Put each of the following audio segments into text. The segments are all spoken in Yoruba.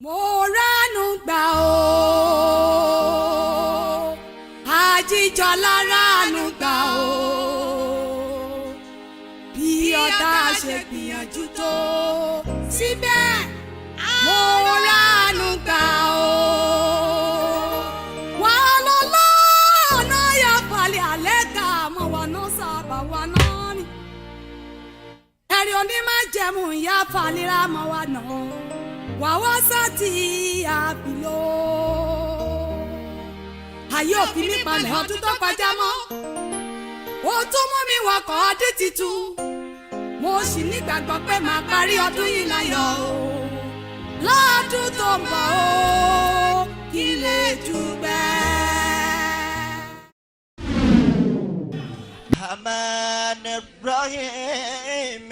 Mo ránú gbà ó, Àjíjọlá ránú gbà ó. Bí ọ̀tá ṣe gbìyànjú tó, síbẹ̀ mo ránú gbà ó. Wà lọ́lá ọ̀nà yà falẹ̀ àlẹ́ kà mọ̀ wà náà sábà wà náà ni. Ẹ̀rí onímájẹ̀mú ìyá falẹ̀ mọ̀ wà náà. Wà wá sátì àbílò. Ayé òfin mi palẹ̀ ọdún tó kọjá mọ́. Ó tún mú mi wọkọ̀ ọdún titun. Mo sì nígbàgbọ́ pé màá parí ọdún yìí láyọ̀ o. Lọ́dún tó ń bọ̀ o, kí lè dúpẹ́. الرحمن الرحيم.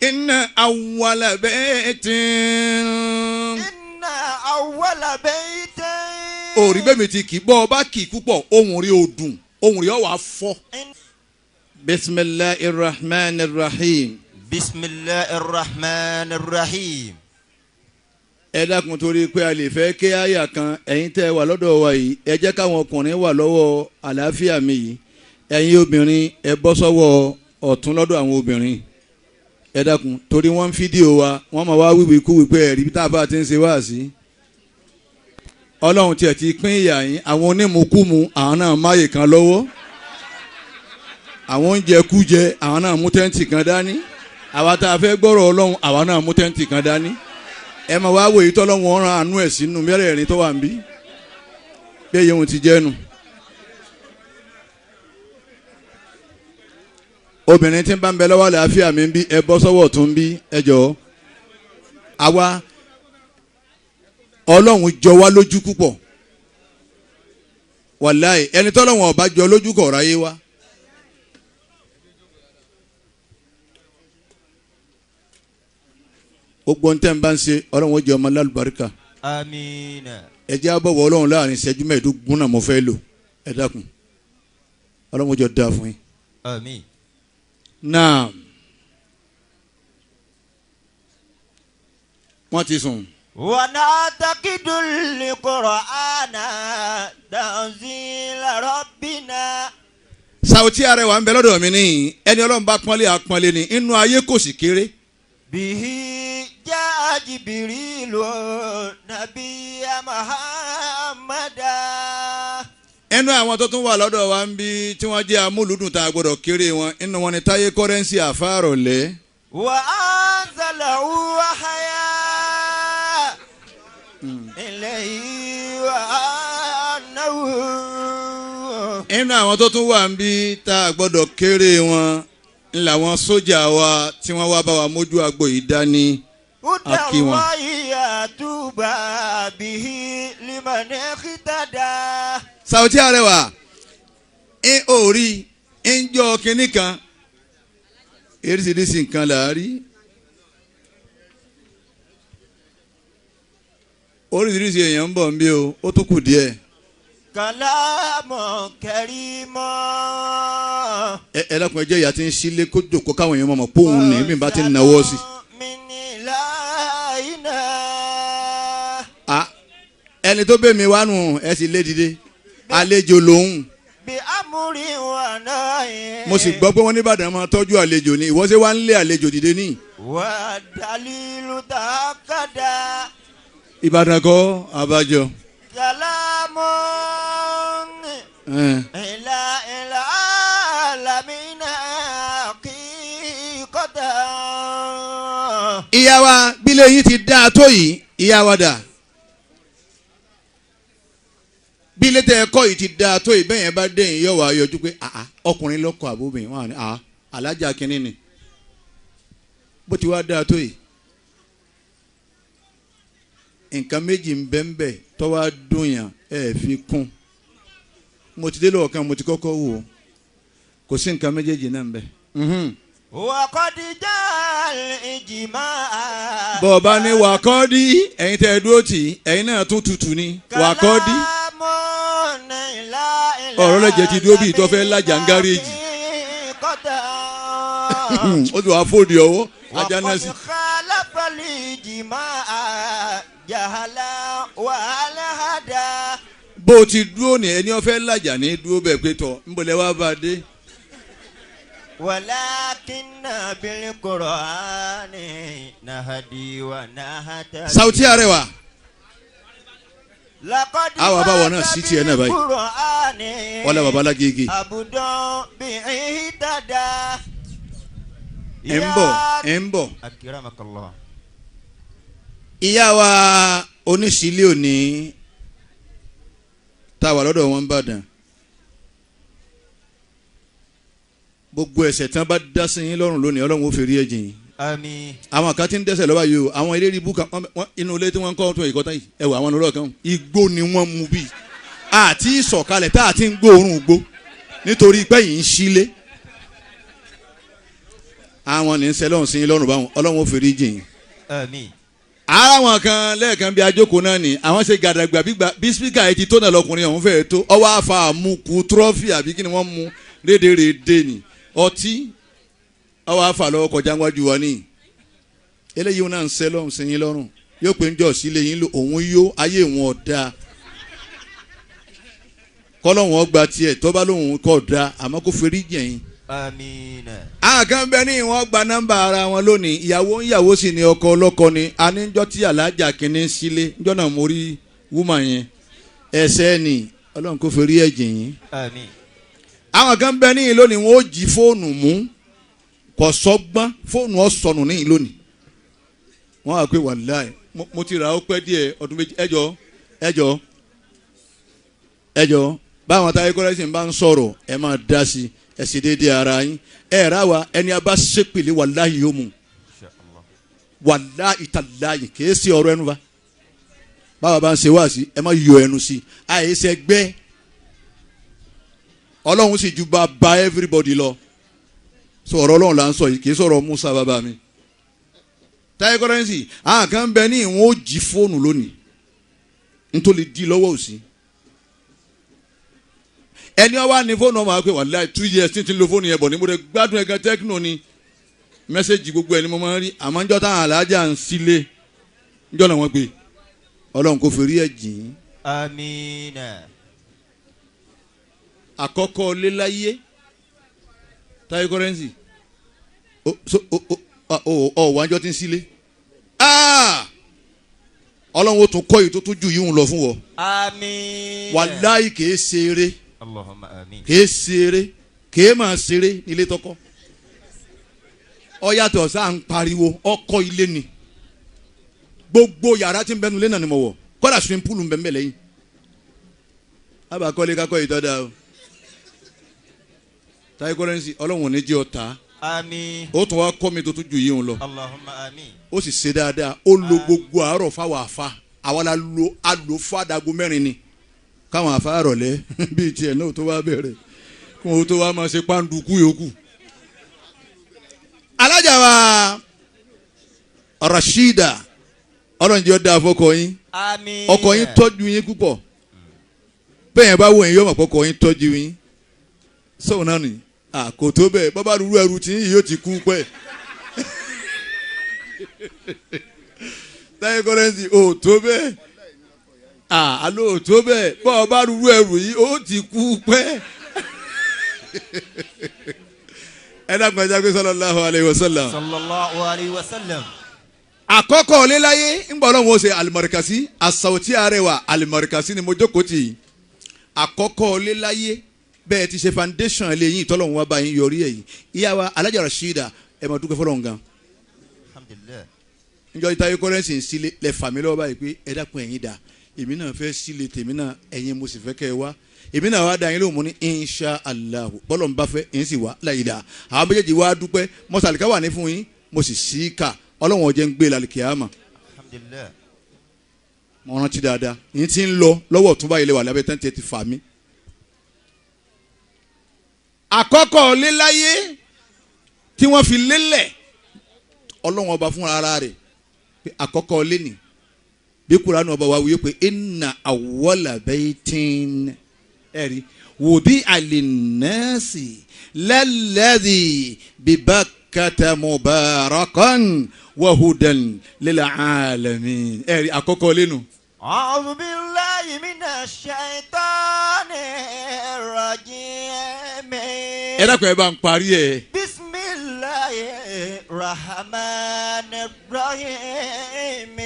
إن أول بيت إن أول بيت. Òrí bẹ́ẹ̀ mi ti kì í bọ́ ọba kì í púpọ̀, ohùn rí o dùn, ohùn rí ọ wà fọ́. Bisimilahi rahman rahim. بسم الله الرحمن الرحيم. Ẹ dákun, torí pé a lè fẹ́ ké àyà kan, ẹ̀yin tẹ́ ẹ wà lọ́dọ̀ wa yìí, ẹ jẹ́ káwọn ọkùnrin wà lọ́wọ́ àlàáfíà mi yìí, ẹ̀yin obìnrin ẹ bọ́ sọ́wọ́ ọ̀tún lọ́dọ̀ àwọn obìnrin. Ẹ dákun, torí wọ́n ń fídíò wa, wọ́n máa wá wíwí kú wípé ẹ̀rí tá a bá ti ń ṣe wá sí. Ọlọ́run tiẹ̀ ti pín ìyà yín, àwọn onímukúmu àwọn náà máyè kan lọ́wọ́, àwọn oúnjẹ kújẹ àwọn náà mú tẹ́ǹtì kan dání, àwa tá a fẹ́ gbọ́rọ̀ Ọlọ́run àwa náà mú tẹ́ǹtì kan dání. Ẹ máa wá wòye tọ́lọ́run ọ̀ràn àánú ẹ̀ sínú mẹ́rẹ̀ẹ̀rin tó wà ń bí bí èyí òun ti jẹ́ nu. Obìnrin tí ń bá ń bẹ lọ́wọ́ àlàáfíà mi ń bí, ẹ bọ́ sọ́wọ́ tó ń bí, ẹ jọ̀ọ́. Àwa Ọlọ́run jọ wá lójú púpọ̀, wàláì ẹni tọ́lọ́run ọba jọ lójú kọ̀ ráyé wá. Gbogbo ntẹ́ ń bá ń ṣe, Ọlọ́run ó jẹ́ ọmọ lálùbáríkà. آمين. Ẹ jẹ́ àbọ̀wọ̀ Ọlọ́run láàrin ìṣẹ́jú 15 náà mo fẹ́ lò, ẹ dákun, Ọlọ́run ó jọ dáa fún yín. آمين. Naam, wọ́n ti sùn. ونعتقد القرآن تنزيل ربنا. Sàwùtí Arẹwà ń bẹ lọ́dọ̀ mi ní ẹni Ọlọ́run bá pọ́nlé àpọ́nlé ni, inú ayé kò sì kéré. به جاء جبريل نبي محمدا. Ẹnu àwọn tó tún wà lọ́dọ̀ wa ń bí tí wọ́n jẹ́ amúlùdùn tá a gbọ́dọ̀ kéré wọn, inú wọn ni Táyé Kọ́rẹ́nsì àfáàrọ̀lẹ́. وأنزله وحيا إليه وأنه. Inú àwọn tó tún wà ń bí tá a gbọ́dọ̀ kéré wọn ń làwọn sójà wa tí wọ́n wá bá wa mójú agbo yìí dání. هدى Akí wọn. الله يتوبى به لمن اهتدى. Sàwùtí Arẹwà ẹ ò rí ẹ ń jọ kinní kan, eríṣiríṣi nǹkan là á rí, oríṣiríṣi èèyàn ń bọ̀ ń bí o, ó tún kù díẹ̀. كلام كريم. Ẹ dákun, ẹ jẹ́ ìyá tí ń sílé kó jòkó káwọn èèyàn mọ̀ póun ní bí n bá ti ń nawọ́ sí. من إلهنا. Ẹni tó bẹ̀ mí wá nù ẹ sì lé dìde, àlejò lòun. بأمر ونهي. Mo sì gbọ́ pé wọ́n ní Ìbàdàn máa tọ́jú àlejò ni, ìwọ ṣe wá ń lé àlejò dìde ní. والدليل تأكد. Ìbàdàn kọ́ abájọ. كلام إلى العالمين حقيقة. Ìyá wa bílẹ̀ yín ti dáa tó yìí, ìyá wa dà, bílẹ̀ tẹ́ ẹ kọ́ yìí ti dáa tó yìí, bẹ́ẹ̀ yẹn bá dé yìí yọ̀ wá yọjú pé àá ọkùnrin lọ́kọ̀ àbóbìnrin wọn ni àá alájà kínní ni, bó ti wá dáa tó yìí. Nǹkan méjì ń bẹ ń bẹ tó wá dùn yàn ẹ fi kún. Mo ti dé lọ́wọ́ kan, mo ti kọ́kọ́ wò ó, kò sí nǹkan méjèèjì náà ń bẹ. وقد جاء الإجماع. Bọ́ ọ bá ní wàkọ́dí, ẹ̀yin tẹ́ ẹ dúró tì í, ẹ̀yin náà tún tutù ni wàkọ́dí. كلام إلى Ọ̀rọ̀ lẹ́jẹ̀ ti dúró bí ìtọ́ fẹ́ lájà ń gáréèjì. حقيقة. Ó ti wàá fòdì ọwọ́ ajá náà sí. وقد خالف الإجماع. جهلا وألهدا bó o ti dúró ní ẹni ọ̀fẹ́ làjà ní dúró bẹ́ẹ̀ pé tọ̀ ń bọ̀lẹ́ wá bá a dé. ولكن بالقرآن نهدي ونهتدي Sauty Arẹwà لقد Àwa bá wọn náà sí tiẹ̀ náà báyìí. بالقرآن ọlá baba lágége عبد به اهتدى ẹ̀ ń bọ̀ ẹ̀ ń bọ̀. أكرمك الله Ìyá wa oníṣìílẹ̀ òní tá a wà lọ́dọ̀ wọn ń bàdàn gbogbo ẹ̀ṣẹ̀ tí wọ́n bá dá sí yín lọ́rùn lónìí Ọlọ́run ó fèrè ẹ̀jìn yín. آمين Àwọn kan ti ń dẹ́ṣẹ̀ lọ́wọ́ yìí o àwọn eléré ibú kan inú ilé tí wọ́n ń kọ́ tó ìkọ́tà yìí ẹ̀wọ̀ àwọn olóró kan igbó ni wọ́n mú bí àti ìsọ̀kalẹ̀ tá a ti ń gbóòórùn igbó nítorí pé yìí ń sílé àwọn ní ń sẹ́lọ̀n sí yín lọ́rùn báwọn Ọlọ́run ó fèrè jìn yín. آمين Ara wọn kan lẹ́ẹ̀kan bí ajókòó náà ni àwọn ṣe gàdàgbà bí spíkà yìí ti tó náà lọkùnrin ọ̀hún fẹ́ẹ́ tó ọwọ́ àfa àmukù trọ́fì àbí kí ni wọ́n mu rédèrèdè ni ọtí ọwọ́ àfa lọ́wọ́ kọjá wájú wa ní. Eléyìí náà ń sẹ́ lọ́rùn sí yín lọ́rùn yóò pé ń jọ sílé yín lò òun yó ayé wọn ọ̀dà kọ́lọ́hún ọgbà tiẹ̀ tọ́ba lòun kọ́ da àmọ́ kó ferí jẹ̀ yín. آمين Àkàn bẹ ní wọ́n gba nọ́mbà ara wọn lónìí ìyàwó ń yàwó sì ni ọkọ ọlọ́kọ ni aníjọ́ tí alájà kìíní sílé níjọ́ náà mo rí wúmà yẹn ẹsẹ̀ ni Ọlọ́run kò ferí ẹ̀jìn yín. آمين Àwọn kan bẹ ní lónìí wọn ó jí fóònù mú kò sọ́gbọ́n fóònù ọ̀sọ̀nù ní lónìí wọ́n á pé wàláì mo ti rà ó pẹ́ díẹ̀ ọdún méjì ẹjọ́ ẹjọ́ ẹjọ́ báwọn táyé kọ́lẹ́sì bá ń sọ̀rọ̀ ẹ máa dá sí ẹ sì déédéé ara yín ẹ rà wá ẹni a bá ṣépèlé wàláì yóò mú إن شاء الله wàláì tàláì kìí ṣe ọ̀rọ̀ ẹnu fa báwa bá ń ṣe wá sí ẹ má yọ ẹnu sí àìsè gbẹ́ Ọlọ́run sì ju bá ba everybody lọ sọ ọ̀rọ̀ Ọlọ́run là ń sọ yìí kìí sọ̀rọ̀ Musa bàbá mi táyé kọ́rẹ́nsì àwọn kan bẹ ní ìwọ̀n ó jí fóònù lónìí nítorí di lọ́wọ́ òsì ẹni ọwọ́ ní fóònù ọmọ àgbẹ̀ wàláì 2 years tí n ti lo fóònù yẹn bọ̀ ní mo rẹ gbádùn ẹ̀gán tẹ́kínò ni mẹ́sẹ̀gì gbogbo ẹni mo máa ń rí àmọ́ njọ́ táwọn alájà ń sílé njọ́ náà wọ́n gbé Ọlọ́run kò fi rí ẹ̀ jìn. آمين Àkọ́kọ́ léláyé táyé kọ́rẹ́nsì ọ wájọ́ tí ń sílé Ọlọ́run ó tún kọ́ yìí tó tún jù yíhun lọ fún wọ. آمين Wàláì kìí ṣeré اللهم آمين kìí ṣeré kìí máa ṣeré nílé tọkọ ọyàtọ̀ sáà ń pariwo ọkọ ilé ni gbogbo yàrá tí ń bẹnu ilé náà ni mo wọ̀ kọ́dà swimming pool ń bẹ ń bẹ lẹ́yìn abakọ́lé kakọ́ ìtọ́da o táyé kọ́rẹ́nsì Ọlọ́run ò ní jẹ́ ọ̀tá آمين ó tún wá kọ́ mi tó tún ju yìí ń lọ اللهم آمين ó sì ṣe dáadáa ó lo gbogbo àárọ̀ fáwọn àfa àwa la lo alo fàdàgọ́ mẹ́rin ni káwọn àfa rọ̀lẹ́ bíi tiẹ̀ náà tó wá bẹ̀rẹ̀ kí wọ́n tó wá máa ṣe pàǹdùkú yòókù. Alájà wa Rashida Ọlọ́run jẹ́ ó dáa fọ́kọ yín آمين ọkọ yín tọ́jú yín púpọ̀ bẹ́ẹ̀ yẹn bá wò yín yóò mọ̀ pé ọkọ yín tọ́jú yín sọ̀rọ̀ náà nì kò tó bẹ́ẹ̀ bọ́bá rúrú ẹrù tí yín yóò ti kú pẹ́ táyé kọ́rẹ́nsì ò tó bẹ́ẹ̀ àlọ́ ò tó bẹ́ẹ̀ bọ́ọ̀bá rúrú ẹrù yìí ó ti kú pẹ́ ẹ dákun ẹ jẹ́ pé sallallahu alayhi wa sallam. Sallallahu alayhi wa sallam. Àkọ́kọ́ léláyé ń bọ̀ lọ́wọ́ ṣe alimarikasi Asauti Arẹwà alimarikasi ni mo jókòó tì í àkọ́kọ́ léláyé bẹ́ẹ̀ ti ṣe foundation lẹ́yìn tọ́lọ́hún wá bá yín yọrí ẹ̀ yìí ìyá wa Alájà Rashida ẹ̀ máa dúpẹ́ fọlọ́hún gan. Alhamdulillah. Njọ́ ìtayé kọ́rẹ́nsì ń sílé lẹ fà mí lọ́wọ́ báyìí pé ẹ dákun ẹ̀yin dà èmi náà fẹ́ sílé tèmi náà ẹ̀yin mo sì fẹ́ kẹ́ ẹ wá èmi náà wá da yín lóhùn mo ní insha allah bọ́lọ̀ ń bá fẹ́ ẹ̀yin sì wá láyé dà àwọn méjèèjì wá dúpẹ́ mọ́sálíkà wà ní fún yín mo sì sí kà ọlọ́run ọ̀jẹ̀ ń gbé lálẹ́ kíámà. Alhamdulillah. Mo rántí dáadáa yín ti ń lọ lọ́wọ́ ọ̀tún báyìí lè wà lábẹ́ tẹ́ǹtì ti fà mí. Àkọ́kọ́ léláyé tí wọ́n fi lélẹ̀ ọlọ́run ọba fúnra ara rẹ̀ pé àkọ́kọ́ léni bí kuranu ọba wa wíyé pé inna awwala baytin ẹ̀rí wùdí àlìnẹ́sì lalladhi bibakata Makkata mubarakan wa hudan lil alamin. Ẹ̀rí àkọ́kọ́ lẹ́nu. A'udhu billahi minash shaitani rajim. Ẹ dákun ẹ bá ń parí ẹ. Bismillahir rahmanir rahim.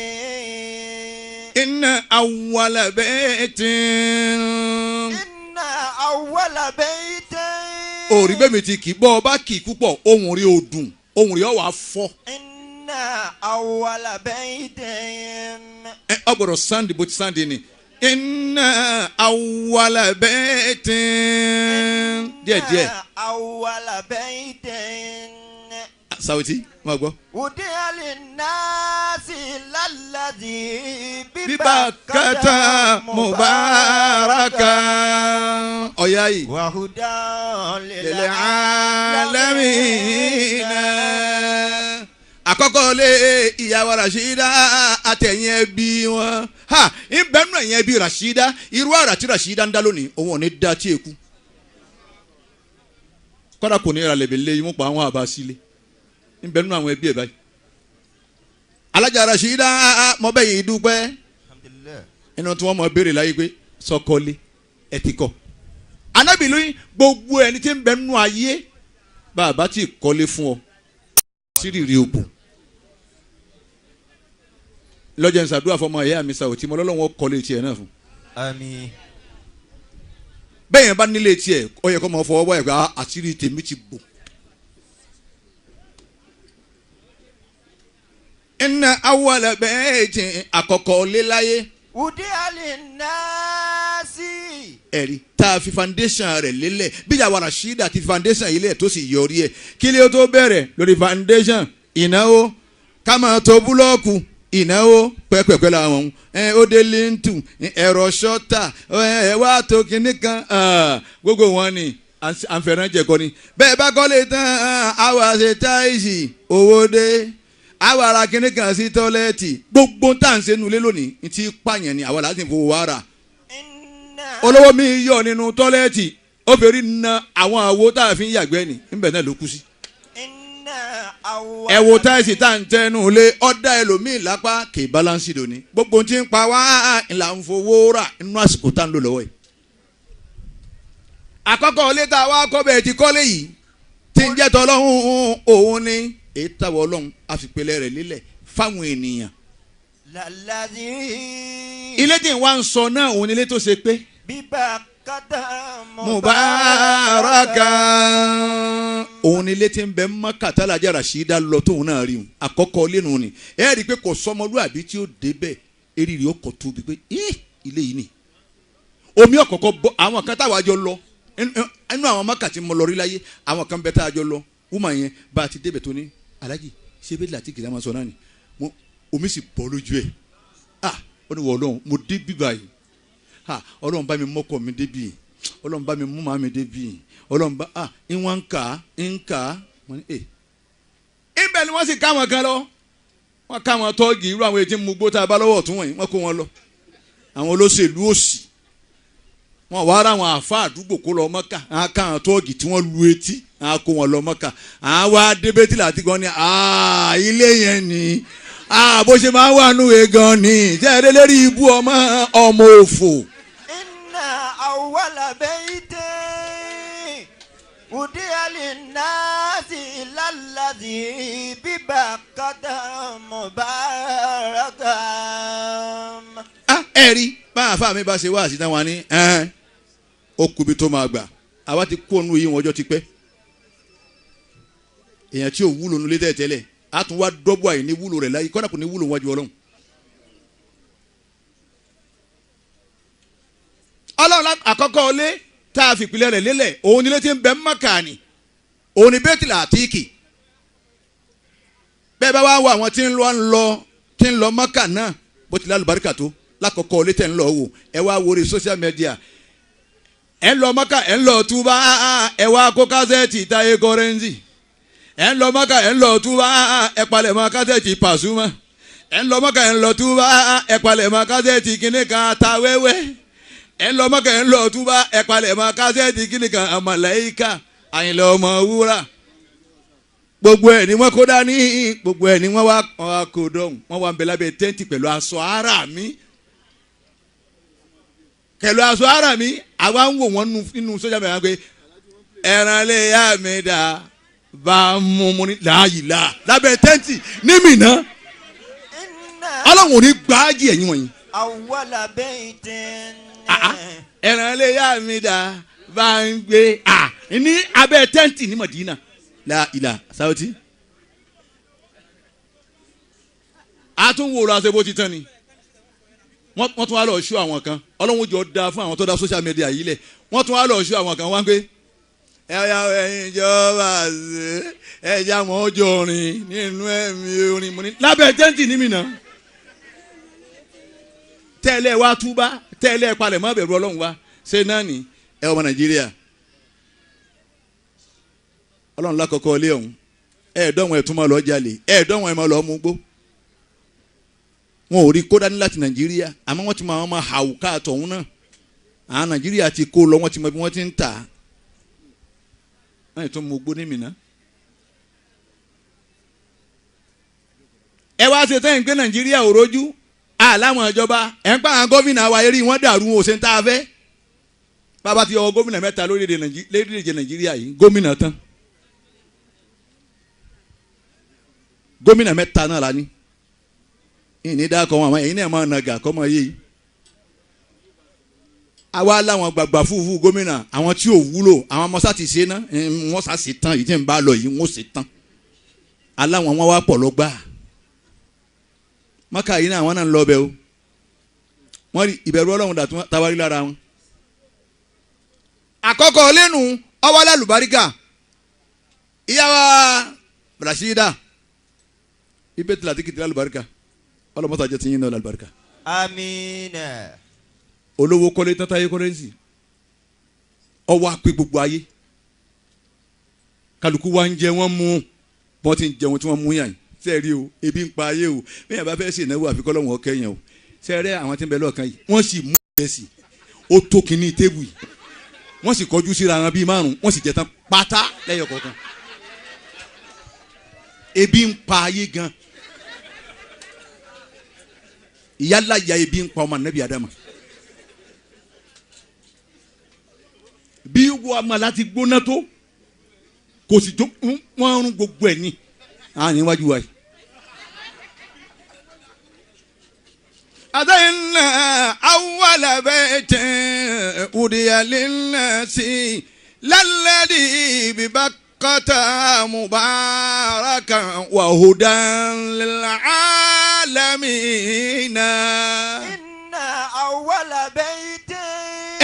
Inna awwala baytin. Inna awwala baytin. Òrí bẹ́ẹ̀ mi ti kì í bọ́ ọba kì í púpọ̀ ohùn rí o dùn ohùn rí ọ wà fọ́. Inna awwala baytin. Ẹ ọ gbọ́dọ̀ sáǹdì bó ti sáǹdì ni. Inna awwala baytin. Díẹ̀ díẹ̀. Inna awwala baytin. Sàwùtí máa gbọ́. Wudi'a linnasi lalladhi Bíbákátá mubaraka. Ọ̀yá yìí. Wa hudan lil Lil alamina. Àkọ́kọ́ lé ìyàwó Rashida àtẹ̀yìn ẹbí wọn. Ha ìbẹ́nu ẹ̀yìn ẹbí Rashida irú àrà tí Rashida ń dá lónìí òun ò ní dá tí èkú. Kọ́dà kò ní ra lẹ̀bẹ̀ lé imú pa àwọn àbá sílé. Ìbẹ́nu àwọn ẹbí ẹ̀ báyìí. Alájà Rashida mọ bẹ́ẹ̀ yìí dúpẹ́. Alhamdulillah. Inú tí wọ́n mọ béèrè láyé pé sọkọlé ẹ ti kọ́. Anábì lóyún gbogbo ẹni tí ń bẹ nínú ayé bàbá tí kọ́lé fún ọ sírìrì òbò. Lọ́jọ́ ń ṣàdúrà fọmọ ẹ̀yà mi Sàwùtí mọ́ lọ́lọ́wọ́ kọ́lé tiẹ̀ náà fún. Àmín. Bẹ́ẹ̀ yẹn bá nílé tiẹ̀ ó yẹ kó máa fọwọ́ báyìí pé àṣírí tèmi ti bò. Inna awwala baytin àkọ́kọ́ lé láyé. Wudi'a linnasi. Ẹ̀rí tá a fi foundation rẹ̀ lélẹ̀ bí ìyàwó Rashida ti foundation yìí lẹ̀ tó sì yọrí ẹ̀ kí ló tó bẹ̀rẹ̀ lórí foundation ìnáwó ká máa to búlọ́ọ̀kù ìnáwó pẹ́pẹ́pẹ́ làwọn ẹ̀ ó dé lintu ẹ̀rọ ṣọ́tà ẹ̀ wá tó kinní kan gbogbo wọn ni à ń fẹ́ràn jẹ̀kọ́ ni bẹ́ẹ̀ bá kọ́lé tán àwa ṣe táìsì owó dé àwa ra kinní kan sí tọ́lẹ́ẹ̀tì gbogbo tá à ń ṣe nulẹ̀ lónìí ní ti pààyàn ni àwa làá sì fowó wa rà. Olówó mi yọ nínú tọ́lẹ́ẹ̀tì ó fẹ́rí na àwọn àwo tá a fi ń yàgbẹ́ ni níbẹ̀ náà ló kú sí. Ẹ wo táìsì tá à ń tẹnu lé ọ̀dà ẹlòmíì lápá kì í bálánsì lónìí gbogbo tí ń pa wá là ń fowó rà nínú àsìkò tá à ń lò lọ́wọ́ yìí. Àkọ́kọ́ ilé tá a wá kọ́ bẹ́ẹ̀ ti kọ́lé yìí tí ń jẹ́ tọ́lọ́hún òun ni èyí táwọn ọlọ́run àfipẹ́lẹ́ rẹ̀ lélẹ̀ fáwọn ènìyàn. Ilé tí ń wá ń sọ náà òun ni ilé tó ṣe pé. Bíbákátá mubaraka òun ni ilé tí ń bẹ Mákà tálájà Rashida lọ tóun náà rí un àkọ́kọ́ lẹ́nu ni ẹ rí i pé kò sọmọlúàbí tí ó débẹ̀ eré ó kọ̀ tóbi pé ilé yìí ni omi ọ̀kọ̀ọ̀kọ̀ bọ́ àwọn kan táwa jọ lọ inú àwọn Mákà tí mo lọ rí láyé àwọn kan bẹ tá a jọ lọ wúmọ̀ yẹn bá a ti débẹ̀ tó ní alájì ṣé bẹ́ẹ̀ láti kìlá máa sọ náà ni omi sì bọ́ lójú ẹ̀ ah ó ní wọ Ọlọ́run mo dé bíbá yìí ah Ọlọ́run bá mi mọ́kọ̀ mi débi Ọlọ́run bá mi mú màá mi débi Ọlọ́run bá ah ìwọ̀n ń kà ń kà wọ́n ní ẹ̀. Ibẹ̀ ni wọ́n sì ká wọn kan lọ wọ́n ká wọn tọ́ọ̀gì irú àwọn etí mugbó tá a bá lọ́wọ́ ọ̀tún wọ̀nyí wọ́n kó wọn lọ àwọn olóṣèlú òsì wọ́n wá ara àwọn àfa àdúgbò kó lọ Mọ́kà àwọn ká àwọn tọ́ọ̀gì tí wọ́n lu etí àwọn kó wọn lọ Mọ́kà àwọn wá débẹ́tì láti gan ni ilé yẹn ni bó ṣe máa ń wà nù egan ni jẹ́ ẹ̀rẹ́ lérí ibú ọmọ ọmọ òfò. Inna awwala baytin wudi'a linnasi lalladhi bibakkata mubarakan. Ẹ rí bá àfa mi bá ṣe wá àṣìṣe wọn ni ó kubi tó máa gbà àwa ti kó ònú yìí wọn ọjọ́ ti pẹ́ èèyàn tí ò wúlò nulẹ̀ tẹ́lẹ̀ a tún wá dọ́bọ̀ àyè ní wúlò rẹ̀ láyé kọ́dà kò ní wúlò wájú Ọlọ́run. Ọlọ́run àkọ́kọ́ ilé tá a fi ìpìlẹ̀ rẹ̀ lélẹ̀ òun nílé tí ń bẹ Mákà ni òun ni Bẹ́tìlì Àtíkì bẹ́ẹ̀ bá wá wọ àwọn tí ń lọ tí ń lọ Mákà náà bó ti lálùbáríkà tó lákọ̀ọ́kọ́ ilé tẹ̀ ń lọ wò ẹ wá wo orí social media ẹ ń lọ Mákà ẹ ń lọ túbá ẹ wá kó kásẹ̀tì táyé kọ́rẹ́ńsì ẹ ń lọ Mákà ẹ ń lọ túbá ẹ palẹ̀ mọ́ kásẹ̀tì Pàṣúmà ẹ ń lọ Mákà ẹ ń lọ túbá ẹ palẹ̀ mọ́ kásẹ̀tì kínní kan ta wẹ́wẹ́ ẹ ń lọ Mákà ẹ ń lọ túbá ẹ palẹ̀ mọ́ kásẹ̀tì kínní kan Màláíkà Àyìnlá Ọmọwúrà Gbogbo ẹ̀ ni wọ́n kó dání, gbogbo ẹ̀ ni wọ́n wá kó dọ̀hún, wọ́n wá ń bẹ lábẹ́ tẹ́ǹtì pẹ̀lú aṣọ ara mi. Pẹ̀lú aṣọ ara mi, àwa ń wò wọ́n nínú sójà mẹ́ta pé ẹran lè yá mi dà bá mú mu ní láàyè là lábẹ́ tẹ́ǹtì ní Mínà. Ọlọ́run ò ní gbáàjì ẹ̀yìn wọ̀nyí. Awwala baytin. Ẹran lè yá mi dà bá ń gbé ní abẹ́ tẹ́ǹtì ní Mọ̀dínà la ìlà sáwọ́tì. A tún wò lọ aṣọ bó ti tán ni wọ́n tún wá lọ ṣú àwọn kan. Ọlọ́run jọ da fún àwọn tó dá social media yìí lẹ̀. Wọ́n tún wá lọ ṣú àwọn kan wá ń pé ẹ̀yà ẹ̀yin ìjọba ṣe ẹ̀yà wọn jọ rìn nínú ẹ̀mí orin mo ní lábẹ́ tẹ́ǹtì ní Mínà. Tẹ́lẹ̀ wá túbá, tẹ́lẹ̀ palẹ̀ mọ́ bẹ̀rù Ọlọ́run wa ṣe náà ní ẹ ọmọ Nàìjíríà. Ọlọ́run lákọ̀ọ́kọ́ ilé ọ̀hún ẹ̀ẹ́dọ́wọ̀n ẹ̀ tún máa lọ jalè, ẹ̀ẹ́dọ́wọ̀n ẹ̀ máa lọ mú gbó. Wọn ò rí kó dání láti Nàìjíríà, àmọ́ wọ́n ti mọ àwọn ọmọ àwùká àtọ̀hún náà. Àwọn Nàìjíríà ti kó lọ, wọ́n ti mọ bí wọ́n ti ń tà á. Wọ́n yìí tún mú gbó ní Mínà. Ẹ wá ṣe tẹ́yìn pé Nàìjíríà ò rójú àláwọn ìjọba ẹ̀ ń pa àwọn gómìnà wa eré wọn dàrú wọn ò ṣe ń tá a fẹ́. Bàbá ti yọ gómìnà mẹ́ta lórílẹ̀‐èdè Nàìjíríà yìí, gómìnà tán. Gómìnà mẹ́ta náà la ní. Ìní dákọ̀ wọn àwọn ẹ̀yin náà máa nàgà kọ́ máa yé yìí. Àwa láwọn gbàgbà fúfú gómìnà àwọn tí ò wúlò àwọn ọmọ sáà ti ṣe ná wọ́n sá ṣe tán yìí tí ń bá lọ yìí wọ́n ṣe tán. Aláwọn wọn wá pọ̀ lọ́gbà. Mọ́kà yìí náà àwọn náà ń lọ bẹ́ẹ̀ o. Wọ́n rí ìbẹ̀rù Ọlọ́run dà táwárí lára wọn. Àkọ́kọ́ lẹ́nu ọwọ́ alálùbáríkà ìyá wa Rashida ibe tí láti kìtìlá alùbáríkà ọlọmọta jẹ ti yín náà alùbáríkà. Amina. Olówó kọ́lé tán táyé kọ́lé sí ọwọ́ àpè gbogbo ayé kálukú wa ń jẹ wọ́n mú wọ́n ti ń jẹun tí wọ́n mú yàn sẹ́ẹ̀rí o ebi ń pa ayé o bẹ́ẹ̀ yẹn bá fẹ́ ṣe ìnáwó àfikọ́ lọ́wọ́ ọ̀kẹ́ yẹn o sẹ́ẹ̀rẹ́ àwọn tí ń bẹ lọ́ọ̀kan yìí wọ́n sì mú ìrẹsì ó tó kínní tébù yìí wọ́n sì kọjú síra wọn bíi márùn-ún wọ́n sì jẹ tán pátá lẹ́yọ̀ kọ̀ọ̀kan ebi ń pa ayé gan ìyálà ya ebi ń pa ọmọ anabi adama bí wọ́n ọmọ láti gbóná tó kò sì jó wọ́n rún gbogbo ẹ̀ ní àníwájú wa yìí. Àtẹ̀yìnà awwala baytin udiya linnasi lalladhi bibakkata mubarakan wa hudan lil alamina. Inna awwala baytin.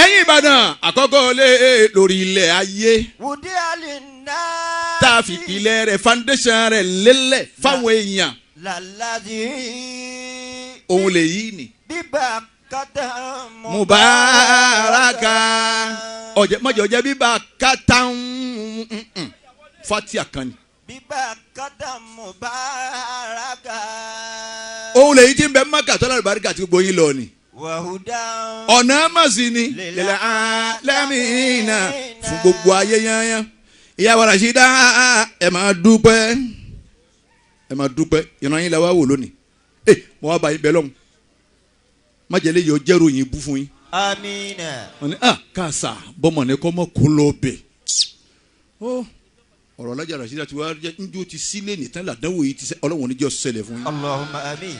Ẹ̀yin Ìbàdàn àkọ́kọ́ lé lórí ilẹ̀ ayé. Udiya linnasi. Tá a fi ìpìlẹ̀ rẹ̀ foundation rẹ̀ lélẹ̀ fáwọn èèyàn. Lalladhi. Òun lè yí ni. Bíbá kata mubaraka. Ọ̀jẹ̀ mọ̀jọ̀ jẹ́ bíbá kata fatia kan ni. Bíbá kata mubaraka. Òun lè yí tí ń bẹ Mákà tọ́lá àlùbáríkà tí gbogbo yín lọ ni. Wàhúdà. Ọ̀nà màsí ni lil alamina fún gbogbo ayé yányán. Ìyá wa Rashida ẹ máa dúpẹ́ ẹ máa dúpẹ́ ìran yín la wá wò lónìí. Ẹ mo wá bá yín bẹ lọ́hùn májèlé yìí ó jẹ́rò yín bú fún yín. Amina. Wọ́n ní ah kàṣà bọ́mọ̀ ní kọ́ mọ́ kó lọ bẹ̀. Ó ọ̀rọ̀ alájà Rashida ti wá njó ti sílé nìtàn làdánwò yìí ti sẹ́ Ọlọ́run ní jẹ́ ṣẹlẹ̀ fún yín. Allahumma amin.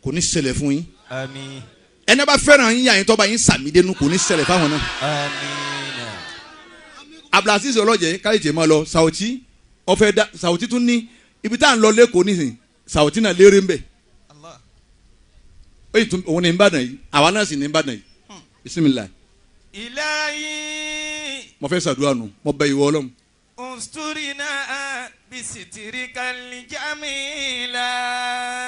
Kò ní ṣẹlẹ̀ fún yín. Àmín. Ẹni bá fẹ́ràn yín yàyín tọ́ba yín sàmídénú kò ní ṣẹlẹ̀ fáwọn náà. Amina. Abdulaziz ọlọ́jẹ̀ káyọ̀tì máa lọ Sauti ọ̀fẹ́ da Sauti tún ní ibi tá à ń lọ lẹ́kọ̀ọ́ nísìn Sauti náà lérè ń bẹ̀. Oye tún òun ní Ìbàdàn yìí àwa náà sì ní Ìbàdàn yìí. Bisimilayi. Ilahi. Mo fẹ́ ṣàdúrà nù mo bẹ̀ ìwọ Ọlọ́run. Usturina bisitirikal jamila.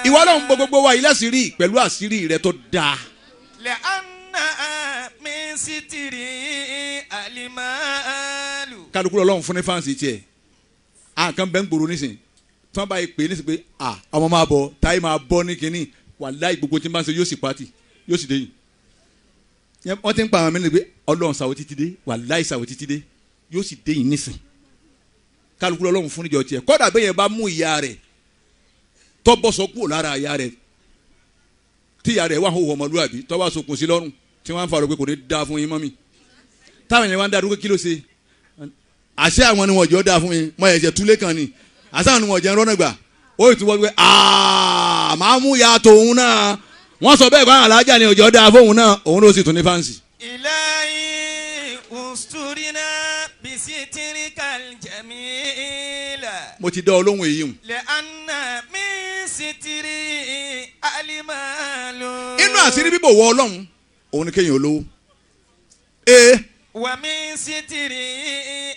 Ìwọ Ọlọ́run gbogbo wa yìí láṣìírí pẹ̀lú àṣírí rẹ tó dáa. Lẹ́ànà min sitiri alimalu. Kálukú Ọlọ́run fún ní fáǹsì tiẹ̀. Àǹkan bẹ́ẹ̀ ń gbòòrò nísìn tí wọ́n bá yìí pè é nísìn pé à ọmọ máa bọ̀ táyé máa bọ́ ní kínní wàláì gbogbo tí n bá ń ṣe yóò sì pàtì yóò sì déyìn. Wọ́n ti ń pa àwọn mẹ́rin pé Ọlọ́run Sàwọ́tì ti dé wàláì Sàwọ́tì ti dé yóò sì déyìn nísìn. Kálukú lọ́lọ́run fún níjọ tiẹ̀. Kọ́dà bẹ́ẹ̀ yẹn bá mú ìyá rẹ̀ tọ́bọ̀sọ kúrò lára ìyá rẹ̀ tí ìyá rẹ̀ wà hó ọmọlúwàbí tọ́wọ́ sokùn sí lọ́rùn tí wọ́n á ń farò pé kò ní dáa fún yín mọ́mì. Táwọn yẹn wá ń dá dúró kí ló ṣe? Àṣẹ àwọn ni wọ́n jọ dáa fún yín mọ ẹ̀jẹ̀ túlé kan ni. Àṣẹ àwọn ni wọ́n jẹ́ rọ́nà gbà. Ó ì tún wọ́n pé máa mú ìyá tòun náà. Wọ́n sọ bẹ́ẹ̀ kọ́ alájà ni òjò dáa fóun náà òun ló sì tún ní fáǹsì. Ilahi usturina bisitirikal jamila. Mo ti dá ọ lóhùn èyí hùn. Lẹ́ànà min sitiri alimalu. Inú àṣírí bíbò wọ Ọlọ́run òun ni kéèyàn olówó. Wa min sitiri